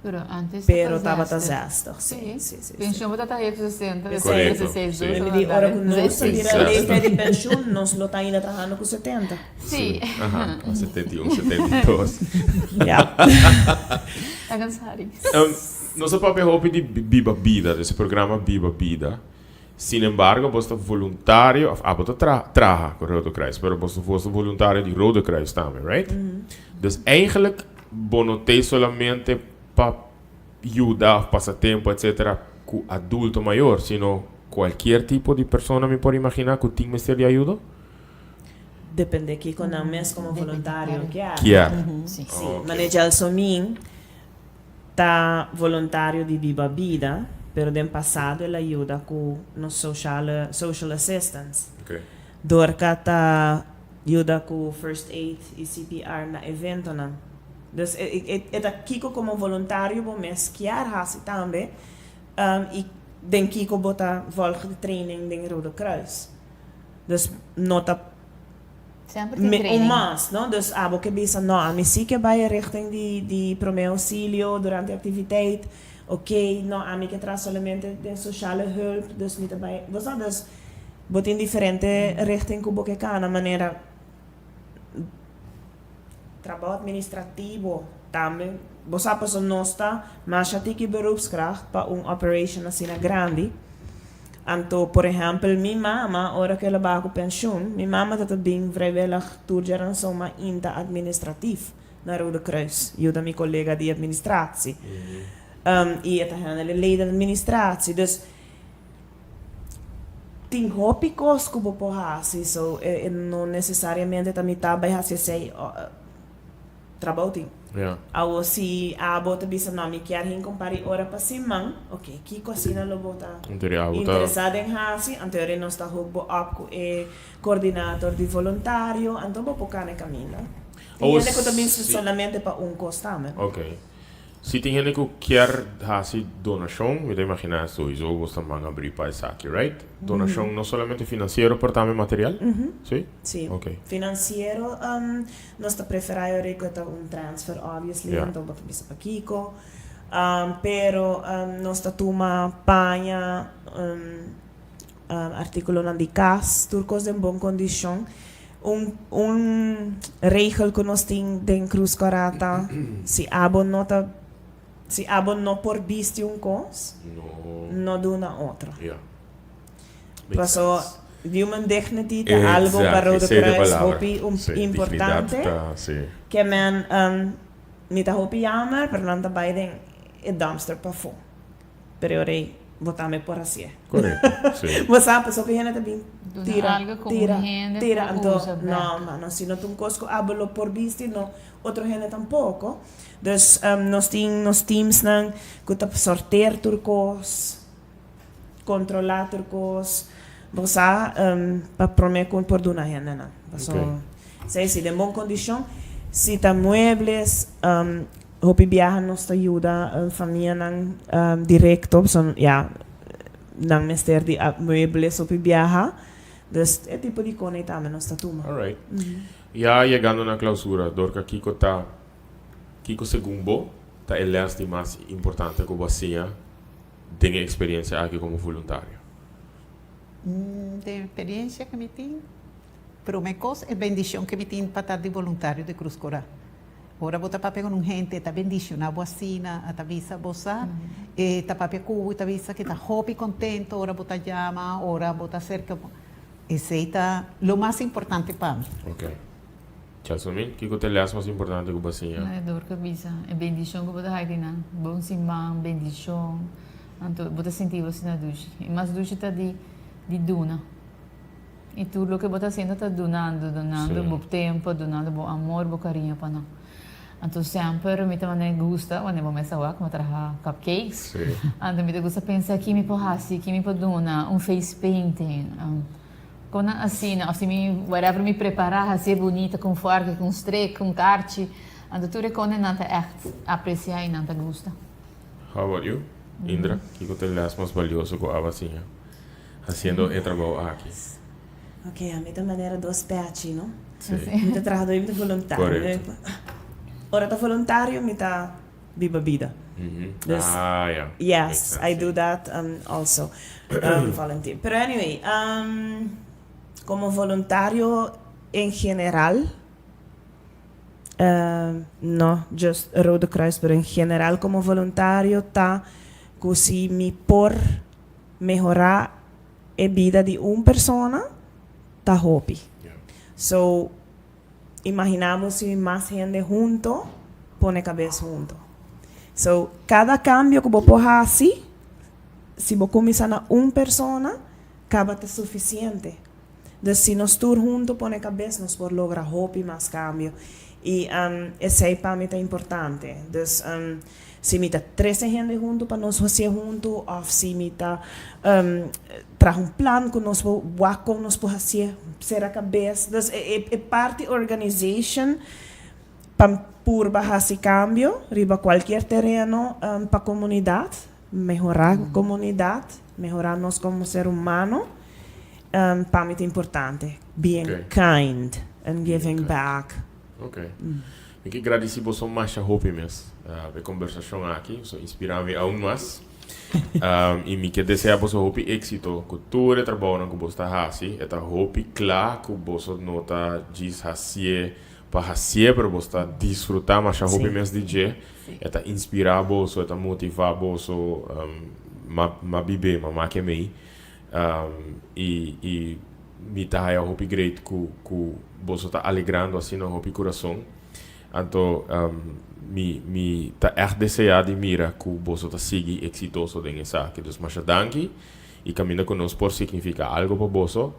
Pero antes
Pero tabata 60,
Sí.
sí, sí, sí, sí.
Pensioen bo ta haya 60,
Correcto,
66,
sí.
dos,
Mi di, ora ku nos
Sí,
bira
60.
leeftijd di pensioen, nos lo ta ainda trahando ku 70.
Sí.
Aha, 71, 72.
Ja.
Ta cansari.
Um, nos a papia hopi di Biba Bida, dus e programa Biba Bida. Sin embargo, bos ta voluntario, of abo ta tra traha cu Rode Kruis, pero bos bos ta voluntario di Rode Kruis tambe, right? Dus eigenlijk bo no t'ei solamente pa yuda of pasa tempo etcetera cu adulto mayor, sino cualkier tipo di persona mi por imagina cu tin mester di ayudo?
Depende kico nan mes como voluntario kier.
Kier.
Sí.
Sí,
Ok.
Mane Gelsomin ta voluntario di Biba Bida, pero den pasado el a yuda cu nos sociale social assistance.
Ok.
Dorca ta yuda cu first aid y CPR na eventonan. Dus e e e ta kico como voluntario bo mes kier haci tambe y den kico bo ta volg di training den Rode Kruis. Dus no ta.
Semper tin
Me, un
training.
mas, no? Dus abo ke bisa, no, ami sí ke bai richting di promé auxilio durante activiteit. Ok, no, ami ke traha solamente den sociale hulp, dus mi ta bai. Bo sa, dus bo tin diferente richting ku bo ke kana, manera trabou administrativo tambe. Bo sa, paso nos ta masha tiki beroepskracht pa un operation asina grandi. Anto, por ehèmpel, mi mama, ora ku el a baha ku penshun, mi mama ta ta bin vrijwillig tur djaranson mainta administratief na Rode Kruis, yuda mi kolega di administratie. I e ta handle e ledenadministratie. Dus, tin hopi kos ku bo por hasi, so e no nesesariamente ta mi ta bai hasi esei. Trabou tin.
Ja.
Awo si abo ta bisa no mi kier hin con par di ora pa siman, ok, kico asina lo bo ta
Anto ri abo ta.
interesa den haci? Anto ri nos ta hook bo op cu e coordinator di voluntario, anto bo por cana e caminda. Tin
Awo
hende cu ta bin
si.
solamente pa un cos tambe.
Ok. Si tin hende ku kier hasi donashon, mi ta imaginá souiso bo ta man abrí pa esaki, right? Donashon no solamente finansiero pero tambe material? Sí?
Sí.
Ok.
Finansiero, nos ta preferá e ora ku ta un transfer obviously, anto bo ta bisa pakiko. Pero nos ta tuma paña, artíkulonan di kas, tur kos den bon kondishon. Un regel ku nos tin den Cruz Kòrá ta, si abo no ta, si abo no por bisti un kos, no duna otro. Paso human dignity ta algo pa Rode Kruis hopi importante. Ke men mi ta hopi jammer, pero nan ta bai den e dumpster pafó. Pero e ora ei bo tambe por hasié.
Correcto, sí.
Bo sa, pasobra ku hende ta bin
Duna
tira,
algo ku un
tira,
hende
tira.
por
Anto,
usa bek.
no, mano, si no ta un kos ku abo lo por bisti, no otro hende tampoko. Dus, nos tin nos teamsnan ku ta sorteer tur kos, kontrolá tur kos. Bo sa, pa promé ku por duna hendenan. Pasobra,
Ok.
esei si den bon kondishon. Si ta muebles, Hopi biaha nos ta yuda famianan directo pasobra ya nan mester di muebles hopi biaha. Dus e tipo di kone tambe nos ta tuma.
Alright. Ya yegando na clausura, Dorca, kico ta, kico segun bo ta e les di mas importante cu bo a siña den e experiencia aki como voluntario?
Den e experiencia cu mi tin, prome cos e bendicion cu mi tin pa ta di voluntario di Cruz Cora. Ora bo ta papia ku un hende, e ta bendishoná bo asina, a ta bisa bo sa, e ta papia ku bo i ta bisa ku e ta hopi kontento ora bo ta yama, ora bo ta serka bo. Esei ta lo mas importante pa mi.
Ok. Jasmine, kiko ta e lès mas importante ku bo a siña?
E dor ku a bisa, e bendishon ku bo ta haña di nan. Bon siman, bendishon. Anto bo ta sinti bo asina dushi. E mas dushi ta di di duna. I tur loke bo ta hasiendo ta dunando, dunando bo tempo, dunando bo amor, bo cariño pa nan. Anto semper mi ta manera gusta, wanneer bo mes a wak, mi a traha cupcakes. Anto mi ta gusta pensa ki mi por hasi, ki mi por duna, un face painting, konan asina, of si mi whatever mi prepara hasié bunita ku un forki, ku un strik, ku un karchi. Anto tur e konan nan ta ègt apresia i nan ta gusta.
How about you, Indra? Kiko ta e les mas balioso ku abo a siña? Haciendo e trabou aki.
Ok, ami ta manera dos pechi, no?
Sí.
Mi ta trahador y mi ta voluntario.
Correcto.
Ora ta voluntario mi ta biba bida. Dus,
Ah, ya.
yes,
Makes sense,
I do
sí.
that also. Volunteer. Pero anyway, como voluntario en general, no just Rode Kruis, pero en general como voluntario ta cu si mi por mehorá e bida di un persona ta hopi. So, imaginá bo si mas hende hunto pone kabes hunto. So, kada kambio ku bo por hasi, si bo kuminsá na un persona, kaba ta sufisiente. Dus si nos tur hunto pone kabes, nos por logra hopi mas kambio. I esei pa mi ta importante. Dus si mi ta trese hende huntu pa nos hasié huntu òf si mi ta traha un plan ku nos por wak kon nos por hasié, sera kabes. Dus e parti organization pa purba hasi kambio riba kualkier tereno pa komunidat, mehorá komunidat, mehorá nos komo ser humano, pa mi ta importante. Being kind. And giving back.
Ok. Mi ke gradisí boso masha hopi mes pa e kombersashon aki. Boso inspirá mi aun mas. I mi ke deseá boso hopi éksito ku tur e trabounan ku boso ta hasi. E ta hopi kla ku boso no ta djis hasié pa hasié, pero boso ta disfrutá masha hopi mes di dje. E ta inspirá boso, e ta motivá boso. M'a bib'é, m'a make mei. I i mi ta haya hopi great ku ku boso ta alegrando asina hopi kurason. Anto mi mi ta ègt deseá di mira ku boso ta sigui eksitoso den esaki. Dus masha danki i kaminda ku nos por signifiká algo pa boso,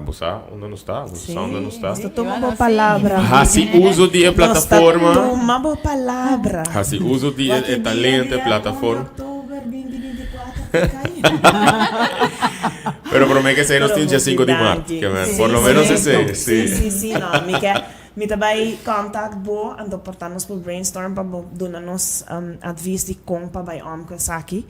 bo sa unda nos ta, boso sa unda nos ta.
Nos ta tuma bo palabra.
Hasi uso di e plataforma.
Nos ta tuma bo palabra.
Hasi uso di e talento, e plataforma.
Oktober 2024 ta kai.
Pero prome ke esei nos tin dje sinku di mart. Ke men, por lo menos esei, si.
Si, si, si, no, mi ke, mi ta bai contact bo, anto por ta nos por brainstorm pa bo duna nos advies di kon pa bai om ku esaki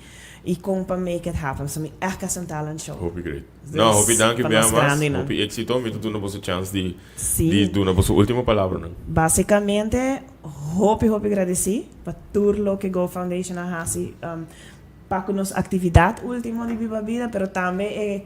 i kon pa make it happen. So mi ègt ke hasi un talent show.
Hopi great. No, hopi danki
Pa nos
bia mas.
grandinan.
Hopi éxito. Mi ta duna boso chance di
Si.
di duna boso último palabranan.
Básicamente, hopi hopi gradisí pa tur loke Go Foundation a hasi pa ku nos aktividat último di Biba Bida, pero tambe e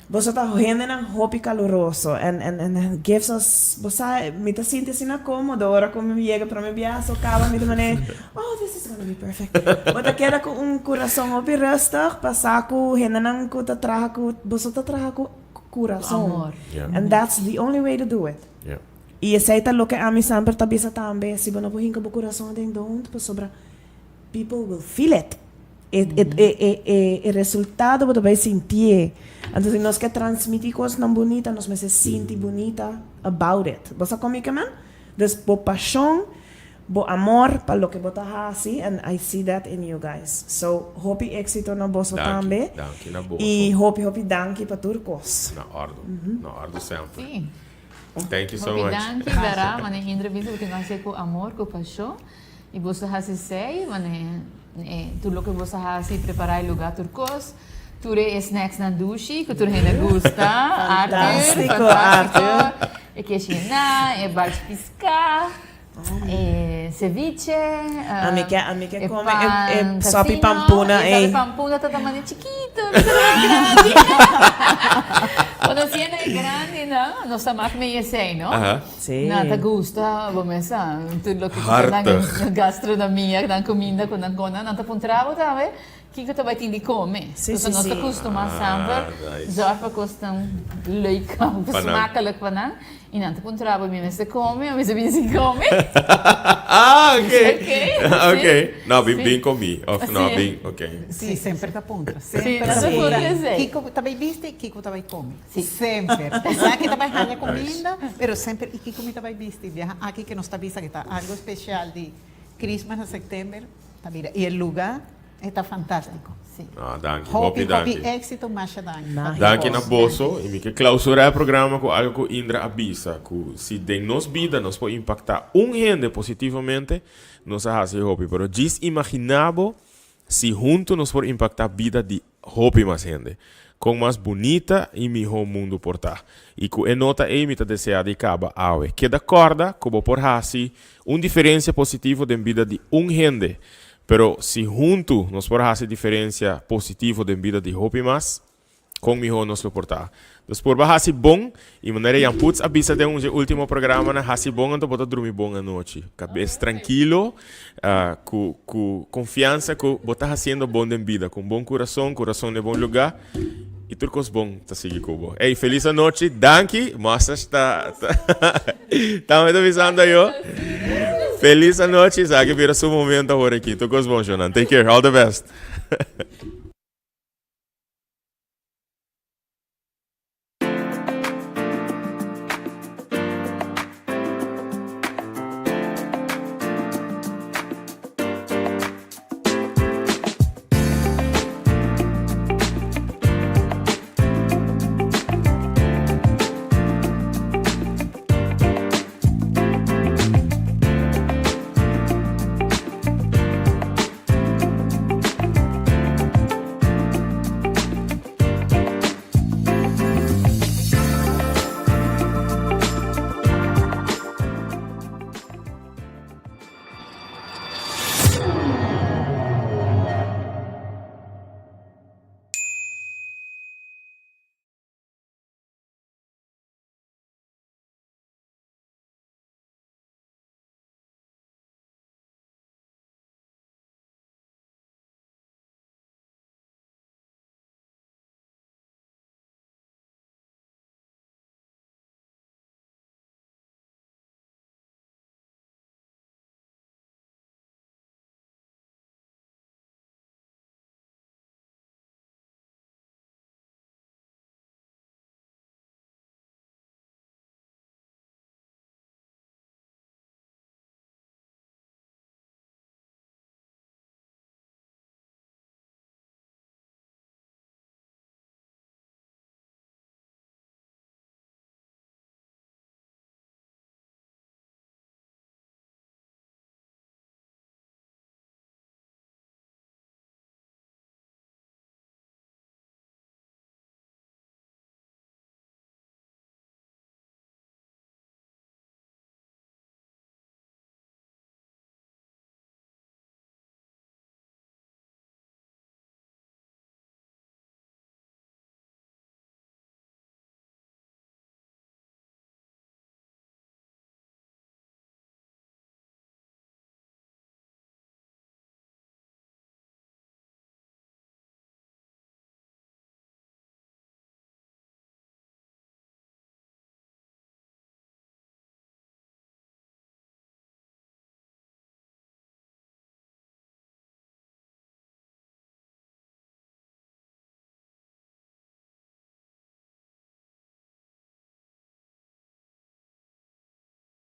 boso ta hendenan hopi kaluroso and and and gives us bo sa mi ta sinti asina kómodo ora ku mi yega promé biaha so kaba mi ta manera oh this is gonna be perfect. Bo ta keda ku un kurason hopi rustig pa sa ku hendenan ku ta traha ku boso ta traha ku kurason.
Amor.
Yeah.
And that's the only way to do it.
Yeah.
I esei ta loke ami semper ta bisa tambe, si bo no por hinka bo kurason aden don't pasobra people will feel it. E e e e e e resultado bo ta bai sintié. Anto si nos ke transmití kosnan bunita nos mester sinti bunita about it. Bo sa kon mi ke men? Dus bo pashon, bo amor pa loke bo ta hasi and I see that in you guys. So hopi éxito na boso
Danki,
tambe
danki na boso.
i hopi hopi danki pa tur kos.
Na ordo, na ordo semper.
Sí.
Thank you so
Hopi
much.
danki Vera, mane Indra bisa bo tin hasi ku amor, ku pashon i boso hasi esei, mane tur loke boso hasi prepara e luga tur kos, tur e snacks nan dushi ku tur hende gusta, Arthur,
Fantástiko Arthur.
E keshi na, e balchi piská, e ceviche,
Ami ke ami ke
e
kome e e
pan
sopi
casino,
pampuna
e
ei.
sopi pampuna ta tamaño chikito, mi ta mira grandi. Conociendo e grandinan, nos ta mak mee esei, no?
Aha.
Sí.
Nan ta gusta, bo mes sa, tur loke ku ta nan
Hartig.
gastronomia, nan kuminda ku nan kona, nan ta puntra bo tambe kiko ta bai tin di kome.
Sí,
Pasobra
sí,
nos ta
sí.
kustumá
Ah,
semper
nice.
zorg pa kosnan leuk,
Pa nan.
smakelijk pa nan. I nan ta puntra bo mi mester kome o mi mester bin sin kome.
Ah, ok.
Ok,
Ok.
sí.
No, bin
Sí.
bin komi. Of no,
Sí.
bin, ok.
Sí, semper ta puntra.
Sí,
Semper
ta
ta
puntra
puntra.
esei.
Kiko ta bai bisti i kiko ta bai kome.
Sí.
Semper. Esaki ta bai haña kuminda, pero semper i kiko mi ta bai bisti. Biaha aki ke nos ta bisa ke ta algo spesial di Christmas na september ta bira. I e luga E ta fantástiko.
Sí.
Ah, danki.
Hopi,
Hopi danki.
hopi éxito, masha danki. Pa tur
Danki na
bos.
boso. I mi ke klausurá e programa ku algu ku Indra a bisa, ku si den nos bida nos por impaktá un hende positivamente, nos a hasi hopi. Pero djis imaginá bo si huntu nos por impaktá bida di hopi mas hende. Kon mas bunita i mihó mundu por ta. I ku e nota ei mi ta deseá di kaba awe. Keda kòrda ku bo por hasi un diferensia positivo den bida di un hende. Pero si huntu nos por hasi diferensia positivo den bida di hopi mas, kon mihó nos lo por ta. Dus purba hasi bon, i manera Jan Putz a bisa den un dje último programanan, hasi bon anto bo ta drumi bon anochi. Kabes trankilo, ku ku konfiansa ku bo ta hasiendo bon den bida, ku un bon kurason, kurason den bon lugá, i tur kos bon ta sigui ku bo. Ey, felis anochi, danki, Mostas ta ta me ta bisando ayo. Felis anochi, esaki bira su momento awor aki. Tur kos bon, shownan. Take care, all the best.